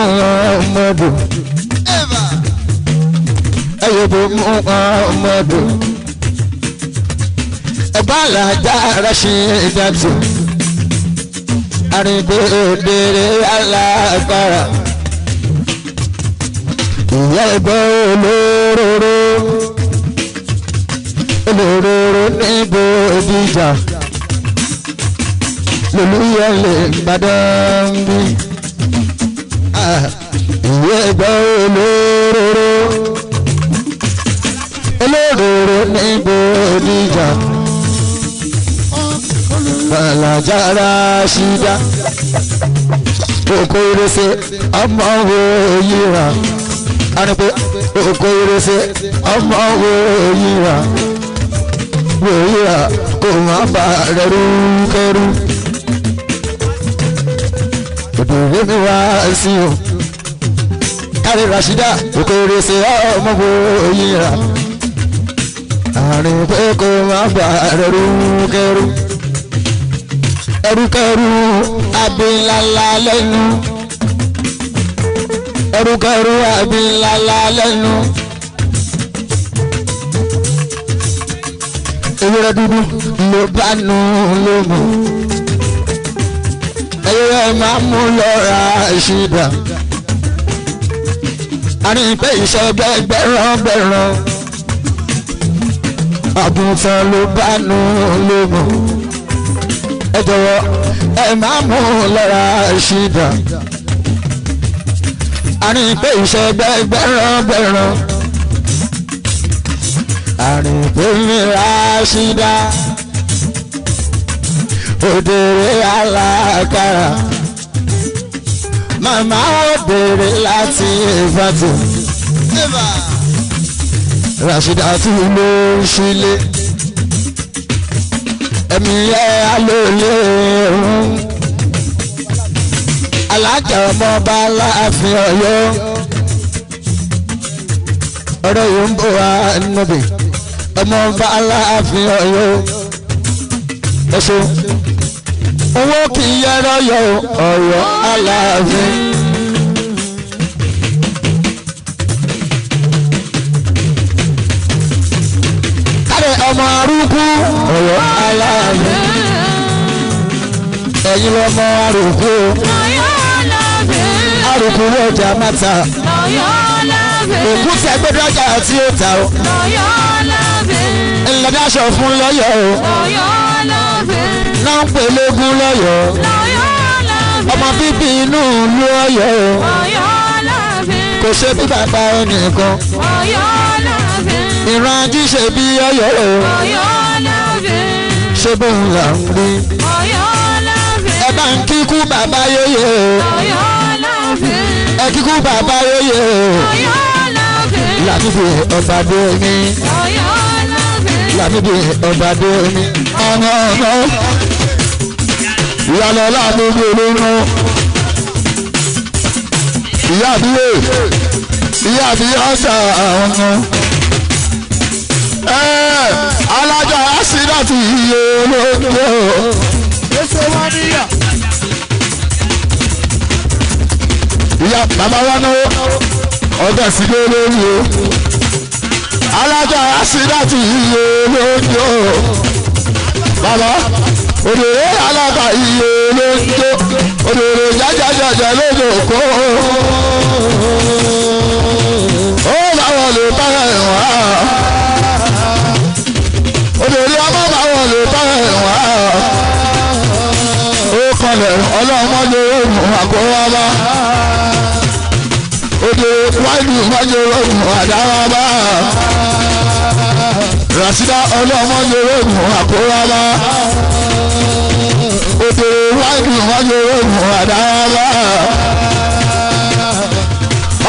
ọmọdù. Ẹ̀yìnbó mú ọmọdù. Ẹ̀bá alájà Rashidatu. Àrìnpé òdèrè alákàrà. Ìyá ẹgbẹ́ olóróró olóróró níbo ìdíjà lolúyẹlé Ìbàdàn bí. Ìyá ẹgbẹ́ olóróró olóróró níbo ìdíjà Alájà Rashida oko irese ọmọ wo yíra. Àrìnpé oko irese ọmọ wo yíra. Wo yíra kò má bà rẹ̀ rú kẹrú. Òdòdó mi wá sí o. Kárí Rashida òkèrè ṣe ọmọ wo yíra. Àrùn pé kò má bà rẹrú kẹrú. Ẹrúkẹrú abilala lẹ́nu. Ẹrúkẹrú abilala lẹ́nu. Ewúrẹ́ dúdú ló bá nu ló mú. Ẹyẹ máa mú lọ́ra ṣìdá. Àrùn pé iṣẹ́ gbẹgbẹ̀rán gbẹ̀rán. Àgùntàn ló bá nu ló mú. Ẹ jọ̀wọ́ ẹ máa mú lọ́ra ṣìdá. Àrùn pé iṣẹ́ gbẹgbẹ̀rán gbẹ̀rán. Àrùn pé mi ra ṣìdá. Òdèrè alákàrà. Màmá òdèrè láti Ìfàtò. Rashida tún ló ń ṣílé. Ẹ̀mí ẹ̀ alóòlé òun. Alájà ọmọọba láàfin Ọ̀yọ́. Ọ̀rọ̀ yìí ń bọ̀ wá níbi. Ọmọọba aláàfin Ọ̀yọ́. Ẹ ṣeun. Owó kì í yẹrọ yọ Ọ̀yọ́ aláàfin. Káre ọmọ arúgbó Ọ̀yọ́ aláàfin. Ẹ̀yin lọmọ arúgbó. Arúgbó ọjà máta. Òkú tẹ gbẹdọ̀ ọjà tí ó ta o. Ńlọdáṣọ fún lọ́yọ̀ o. Náà ń pè lógún lọ́yọ̀. Ọmọ bíbí inú ìlú Ọ̀yọ́ o. Kò ṣe bí bàbá ẹnìkan. Ìran ají ṣe bí Ọ̀yọ́ o. Ṣé bóun là ń rí? Ẹ bá ń kíkú bàbá yóyè o. Ẹ kíkú bàbá yóyè o. Làmídì ọba dé mi. Làmídì ọba dé mi. Ọ̀nà ọ̀nà ìyàlọ́ láàmú olóyún. Ìyá àbíyè ìyá àbíyè ọ̀sà àwọn ọmọ. Alájà àṣírà ti iye olóńgbò. Ìyá bàbá wa náwó ọ̀gá sílé lórí o. Alájà àṣírà ti iye olóńgbò. Bàbá òdòdó alága iye olóńgbò òdòdó jájájájá lójó kó. Ó báwọn lè bá ẹ̀ wá. Òdòdó ọmọ báwọn lè bá ẹ̀ wá. Ó kọlẹ̀ ọlọ́mọdé oògùn àkówábá. Òdòdó wájú mọ́jọ oògùn àdáwábá. Ràṣídá ọlọ́mọdé oògùn àkówábá. Òdòdó wájú mọ́jọ oògùn àdáwábá.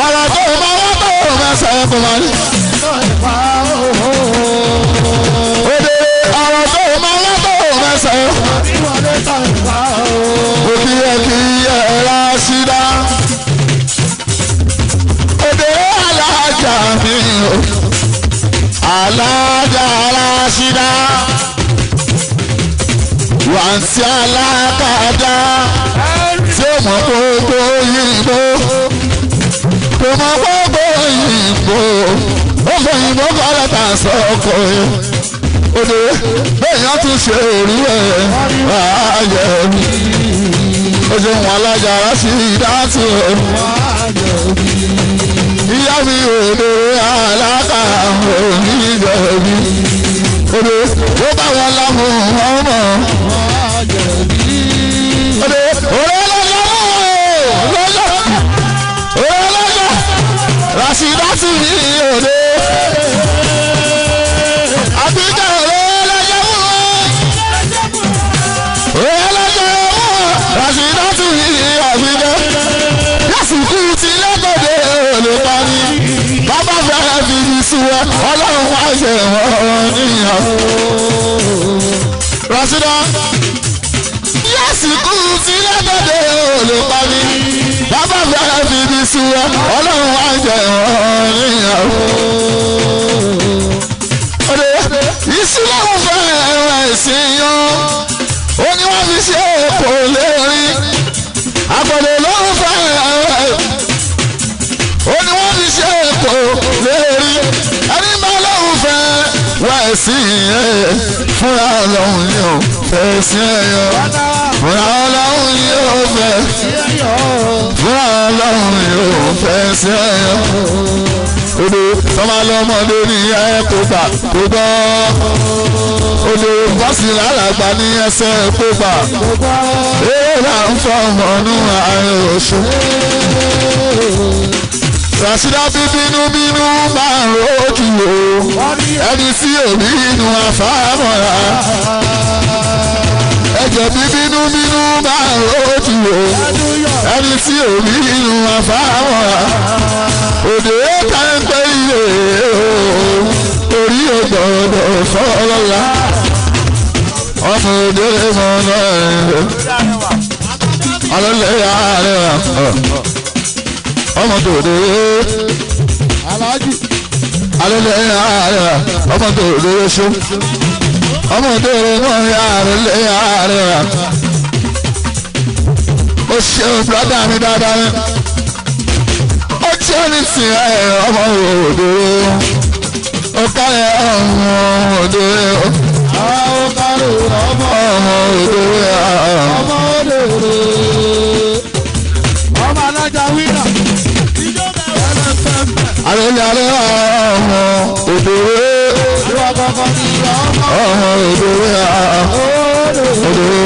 Ọ̀rọ̀ tó bá wá tó mẹ́sẹ̀ kò máa ní. Òdòdó ọ̀rọ̀ tó bá wá tó mẹ́sẹ̀. Òkì ẹ̀kí ẹ̀ Ràṣídá. Òdòdó alájà mi o. Alájà Ràṣídá. Wàǹtí alákàdá. Tí ó mọ̀ gbogbo yìnbó. Kò mọ̀ gbogbo yìnbó. Ó fòyìnbó kọ́ lẹ́tà sọ́kọ̀ yìí. Òde bẹ́ẹ̀yàn tún ṣe òru ẹ̀ ayẹ̀ mi. Ó ṣe wọn alájà Ràṣídá tù ọ́. Ìyá mi òde aláka òní ìjọbi. Òde ó bá wọn lámú wọn mọ̀. Òde òde lọ́jọ́ lọ́jọ́ òde lọ́jọ́ Ràṣídá tù mí òde. Àbíkẹ́ òde lọ́jọ́ mú òde lọ́jọ́ mú Ràṣídá tù mí àbíkẹ́. Lásìkò tí lẹ́gbẹ̀dẹ̀ olùparí. Bàbá fẹ́rẹ̀ fi ní súwẹ́, ọlọ́run wá ṣe wọ́n níyàn. Ràṣídá. Lásìkò tí lẹ́gbẹ̀dẹ̀ olùparí. sú wa ọlọ́run wá jẹ wọ́n níyàwó. Òde ìsìlámù fẹ́ ẹ̀sìn yan ó ní wọ́n fi ṣe kò lérí àgbọ̀dọ̀ ló ń fẹ́ ó ní wọ́n fi ṣe kò lérí ẹni bá lóun fẹ́ wá ẹ̀sìn yẹn fúnra ọlọ́run ni ó fẹ́ sí ẹ̀yọ́ fúnra ọlọ́run ni ó fẹ́ fúnra ọlọ́run ni ó fẹ́ sí ẹ̀yọ́. Odò tọ́ba lọ́mọdé ní ẹ kó gbà kó gbọ́. Odò bọ́sì lálàgbà ní ẹsẹ̀ kó gbà. Eré là ń fọ ọmọ nú àárín oṣù. Ràṣídá bí bínú bínú máa ń rojú o. Ẹni tí òbí inú àfàmọ́ra. Ẹ̀jẹ̀ bí bínú bínú máa ń rojú o. Ẹni tí òbí inú àfàmọ́ra. Òde kẹ́ńpẹ́ ilé o. Orí ògbọ̀dọ̀ fọlọ́lá. Ọmọ òde mọ̀ náà. Alọ́lẹ̀ yára ọmọ tó dé alẹ́lẹ́ ààrẹ ọmọ tó dé ṣó ọmọ tó dé mọ́ àrẹ́lẹ́ ààrẹ ó ṣeun brọ́dá mi dáadáa ni ó jẹ́ ní sìn ẹ̀ ọmọ òde ó kárẹ̀ ọmọ òde ọmọ òde ọmọ òde ọmọ alájà wíńdà. Àrẹ̀lẹ̀ àrẹ̀ ọmọ òdòwé ọmọ òdòwé òdòwé.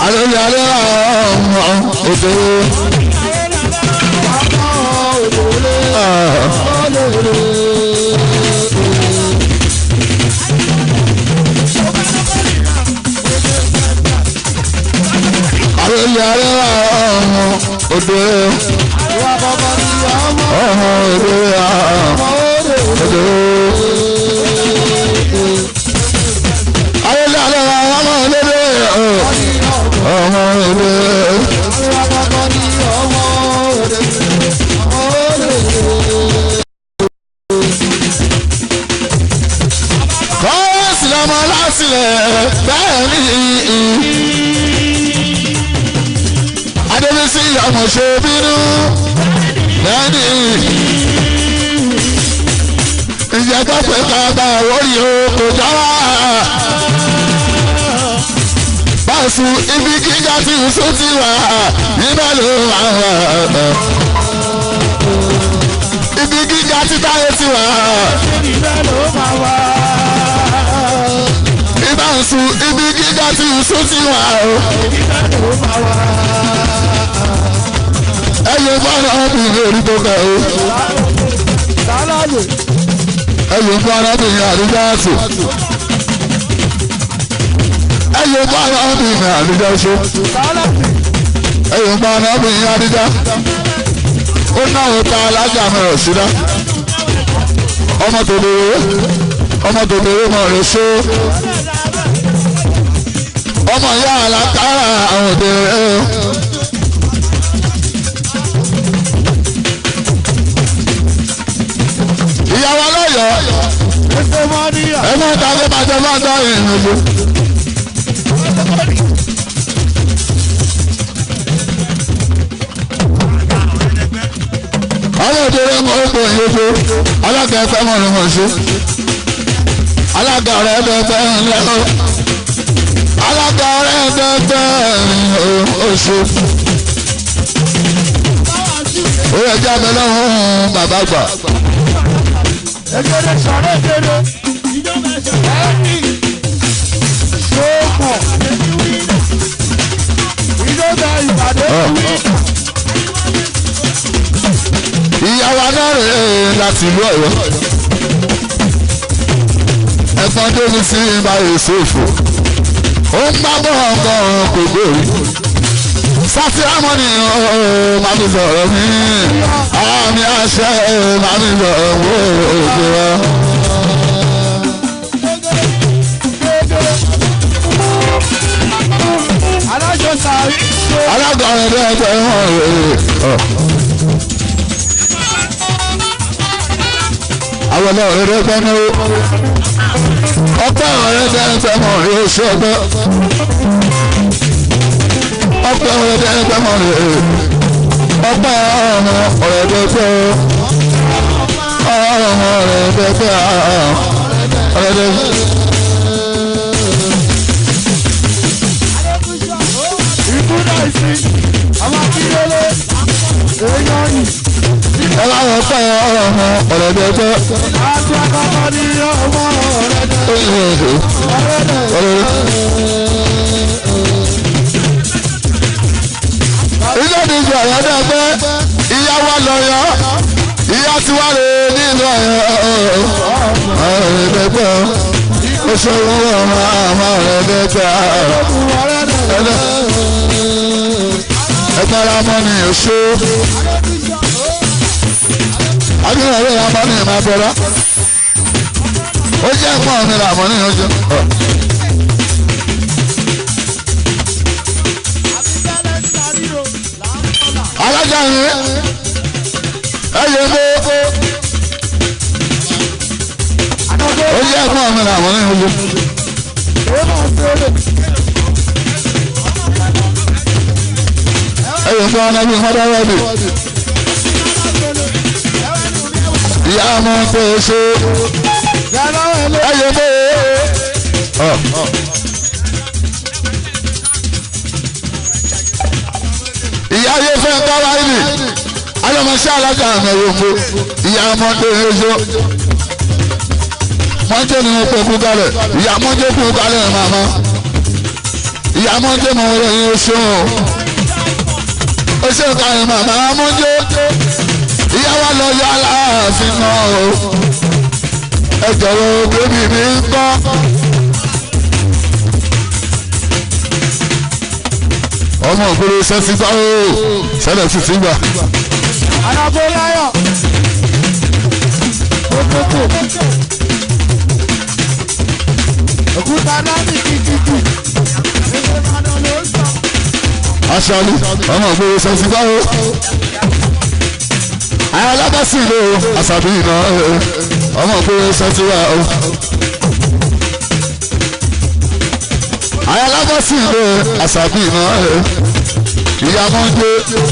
Àrẹ̀lẹ̀ àrẹ̀ ọmọ òdòwé. Àrẹ̀lẹ̀ àrẹ̀ ọmọ òdòwé ọmọ òdòwé òdòwé. Àrẹ̀lẹ̀ àrẹ̀ ọmọ òdòwé ọmọ òdòwé. Kọ́ọ̀sì lọ́mọ lásìlẹ̀ bẹ́ẹ̀ ni Adébísí ọmọ ṣe bínú lẹ́ni ìjẹ́ tó pé kábà orí o kò jáwá. Báṣu ibi gíga tí ìṣó ti wà níbẹ̀ ló wà wà. Ibi gíga tí táyé ti wà. Ìbáṣu ibi gíga tí ìṣó ti wà o. Ẹyẹ fara obìnrin orí tó kẹ o. Ẹyẹ fara obìnrin àdúgbò àtò. Ẹyẹ fara obìnrin àdúgbò ṣe. Ẹyẹ fara obìnrin àdúgbò. Ó náwó ta alájà mi rẹ̀ sídá. Ọmọ tòbèrè ọmọ tòbèrè mọ̀ rẹ̀ ṣó. Ọmọ ìyá àlàkárà àwọn òbèrè o. Ìyàwó ọlọ́yọ̀ ẹ máa ta ló máa jẹ máa dá ìrìn àjò. Àwọn òdòdó mọ̀ ó pè é yókò alága ẹgbẹ́ mọ̀ ló mọ̀ ṣe alága ọ̀rẹ́ ẹgbẹ́ ńlẹ́ o alága ọ̀rẹ́ ẹgbẹ́ oṣù. Ó yẹ kí abẹ lọ́hùn bàbá àgbà. Egere sọ̀rọ̀ egere. Ẹni ṣòkò. Ìjọba ìpàdé wí. Ìyàwó anáre láti ìlú Ọ̀yọ́. Ẹ̀fọn tó ní sí ibà Yusuf. Ó ń bá bọ̀ ọkọ̀ kò gbòòrí. Sátìrámọ́ ni màá fi sọ̀rọ̀ mi. Àmì àṣẹ màá fi sọ̀rọ̀ wó òkè wa. Alájọ sà. ọ̀rẹ́ dẹ́gbẹ́ mọ̀ rẹ̀. Àwọn ọ̀rẹ́ dẹ́gbẹ́ ní o. Ọpẹ́ ọ̀rẹ́ dẹ́gbẹ́ mọ̀ rẹ̀ oṣù ọgbẹ́. Ọpẹ́ ọ̀rẹ́ dẹ́gbẹ́ mọ̀ rẹ̀. Ọpẹ́ ọ̀rẹ́ dẹ́gbẹ́ ọ̀rẹ́ dẹ́gbẹ́ ọ̀rẹ́ dẹ́gbẹ́. Ọlọ́run pẹ́ ọmọ ọ̀rẹ́ dẹ́gbẹ́. Ilé ní ìjọ ọ̀rẹ́ dẹ́gbẹ́, ìyá wa lọ́yọ́, ìyá ti wá lè nínú ọ̀rẹ́ dẹ́gbẹ́. Ó ṣe owó ọmọ ọ̀rẹ́ dẹ́gbẹ́. Ẹgbẹ́ ara mọ́ ni èso. Àbílẹ̀ ọ̀rẹ́ ra mọ́ ní ìmọ̀ abẹ́rẹ́. Ó jẹ́ ẹ̀gbọ́n mi rà mọ́ ní ojú. Alájà mi, ẹ yẹ kó. Ó jẹ́ ẹ̀gbọ́n mi rà mọ́ ní ojú. Ẹ yẹ kó ọ̀nà bí mọ́tò rẹ̀ bì. Ìyá ọmọ tó ṣe ẹyẹ mọ́ o. Ìyá ayé fẹ́ kára ìlì alọ́mọṣẹ́ alájà àmì ẹ̀yọ́ mọ́ ìyá ọmọ tó ṣe mọ́jẹ́ ni mo pè kú kalẹ̀ ìyá mọ́jẹ́ kú kalẹ̀ màmá ìyá mọ́jẹ́ mọ́ rẹ̀ yín oṣù o ṣe kalẹ̀ màmá mọ́jẹ́ ìyá wa lọ yọ aláàfin náà o ẹ jọ̀wọ́ bébí mi ń kọ́. Ọmọ ògbóró sẹ́sí gbá o sẹ́lẹ̀ sì ti gbà. Àdàbọ̀láyọ̀ òkòkò òkúta dání kìkìkì. Aṣáájú ọmọ ògbóró sẹ́sí gbá o. Àwọn alábàásì ló àṣàbí iná ọmọ ògbóró sẹ́sí gbá o. Àwọn alábàásì ló àṣàbí iná ìyá mọ̀ ń jẹ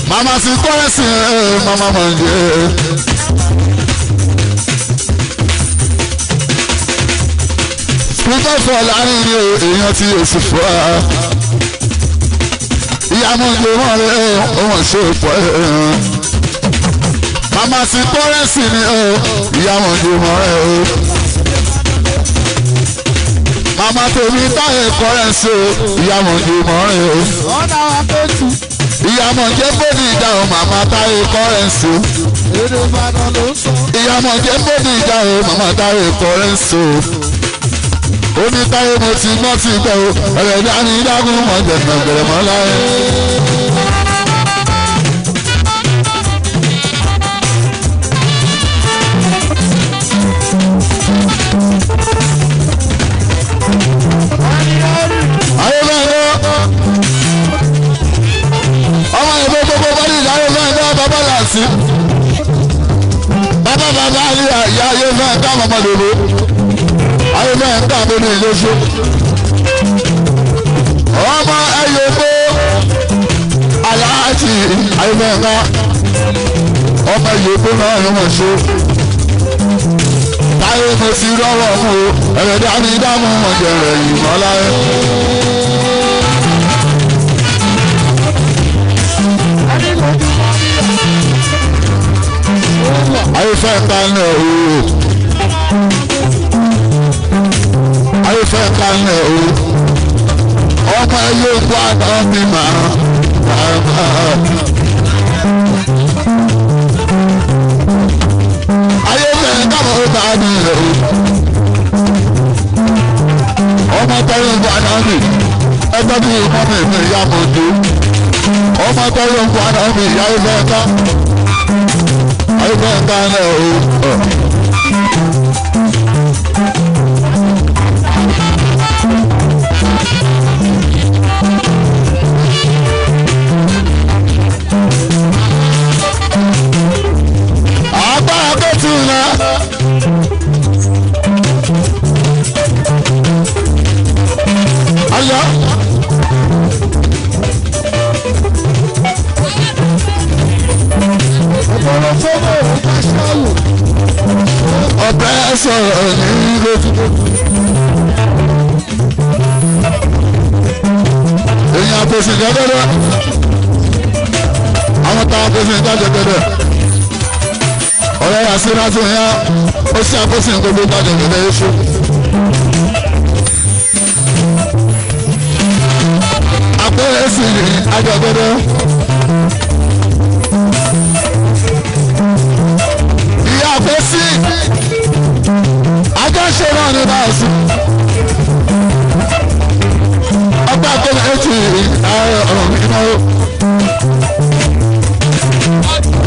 màmá sí kọ́rẹ́sì màmá mọ̀ ń jẹ. Pípẹ́ fọ́ láàrin ni èèyàn ti èsì fọ́ a. Ìyá mọ̀ ń jẹ mọ́ rẹ̀ ọmọ ṣe pọ̀ màmá sí kọ́rẹ́sì ni ìyá mọ̀ ń jẹ mọ́ rẹ̀ o. Màmá tèmi táyé kọ́rẹ́sì o ìyá mọ̀ ń jẹ mọ́ rẹ̀ o. Ọ̀nà wa tó tù. Ìyá mọ̀ jẹ́ bóde ìjà o màmá táyé kọ́rẹ́sì o. Èdè Ìbàdàn ló ń sọ. Ìyá mọ̀ jẹ́ bóde ìjà o màmá táyé kọ́rẹ́sì o. Ó ní táyé mo ti mọ́ ti gbọ́ o ọ̀rẹ́ dání dágún mọ̀ jẹ̀nà gbẹ̀rẹ̀ mọ́ láyé. Ayé bẹ́ẹ̀ lọ ọmọ ìbò gbogbo bá ní ìdáyé fẹ́ ká bàbá là sí. Bàbá bàbá ní àyà ayé fẹ́ ká mọ̀mọ́ lòlò. Ayé fẹ́ ká bóni ìlóṣù. Ọmọ ẹyọ pé aláàjì ayé fẹ́ ká. Ọmọ ẹyọ pé náà ló mọ̀ ṣe. Táyé mo ti rọ́wọ́ mú o, ẹ̀rẹ̀ dání dámú mọ̀ jẹ̀rẹ̀ ìmọ̀ láyé. Ayé fẹ́ ká ní o. Ayé fẹ́ ká ní o. Ọmọ ẹyẹ kó àná mi máa máa. Ayé fẹ́ ká mọ̀ bá mi o. Ọmọ tọ́lú kó àná mi. Ẹgbẹ́ bí ọmọ mi mi ìyá mo dé. Ọmọ tọ́lú kó àná mi ìyá ìfẹ́ ká. Ayé fẹ́ ká ní o. jájọgẹdẹ ọ̀rẹ́ àṣírátì yẹn ó ṣe àkóso gbogbo jájọgẹdẹ yéṣu. Àpẹẹrẹ ní àjọgẹdẹ. Ìyá àpẹ́sì àjọṣe náà ní báyìí. Ọgbà gómìnà ètò ààrẹ ọ̀rọ̀ mi náà.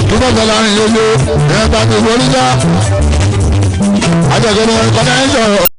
Dúpọ̀ láàrin yóyó ìyẹn bá mi wọlé já. Àjọ̀gbọ́n kọ́nẹ́ńsọ̀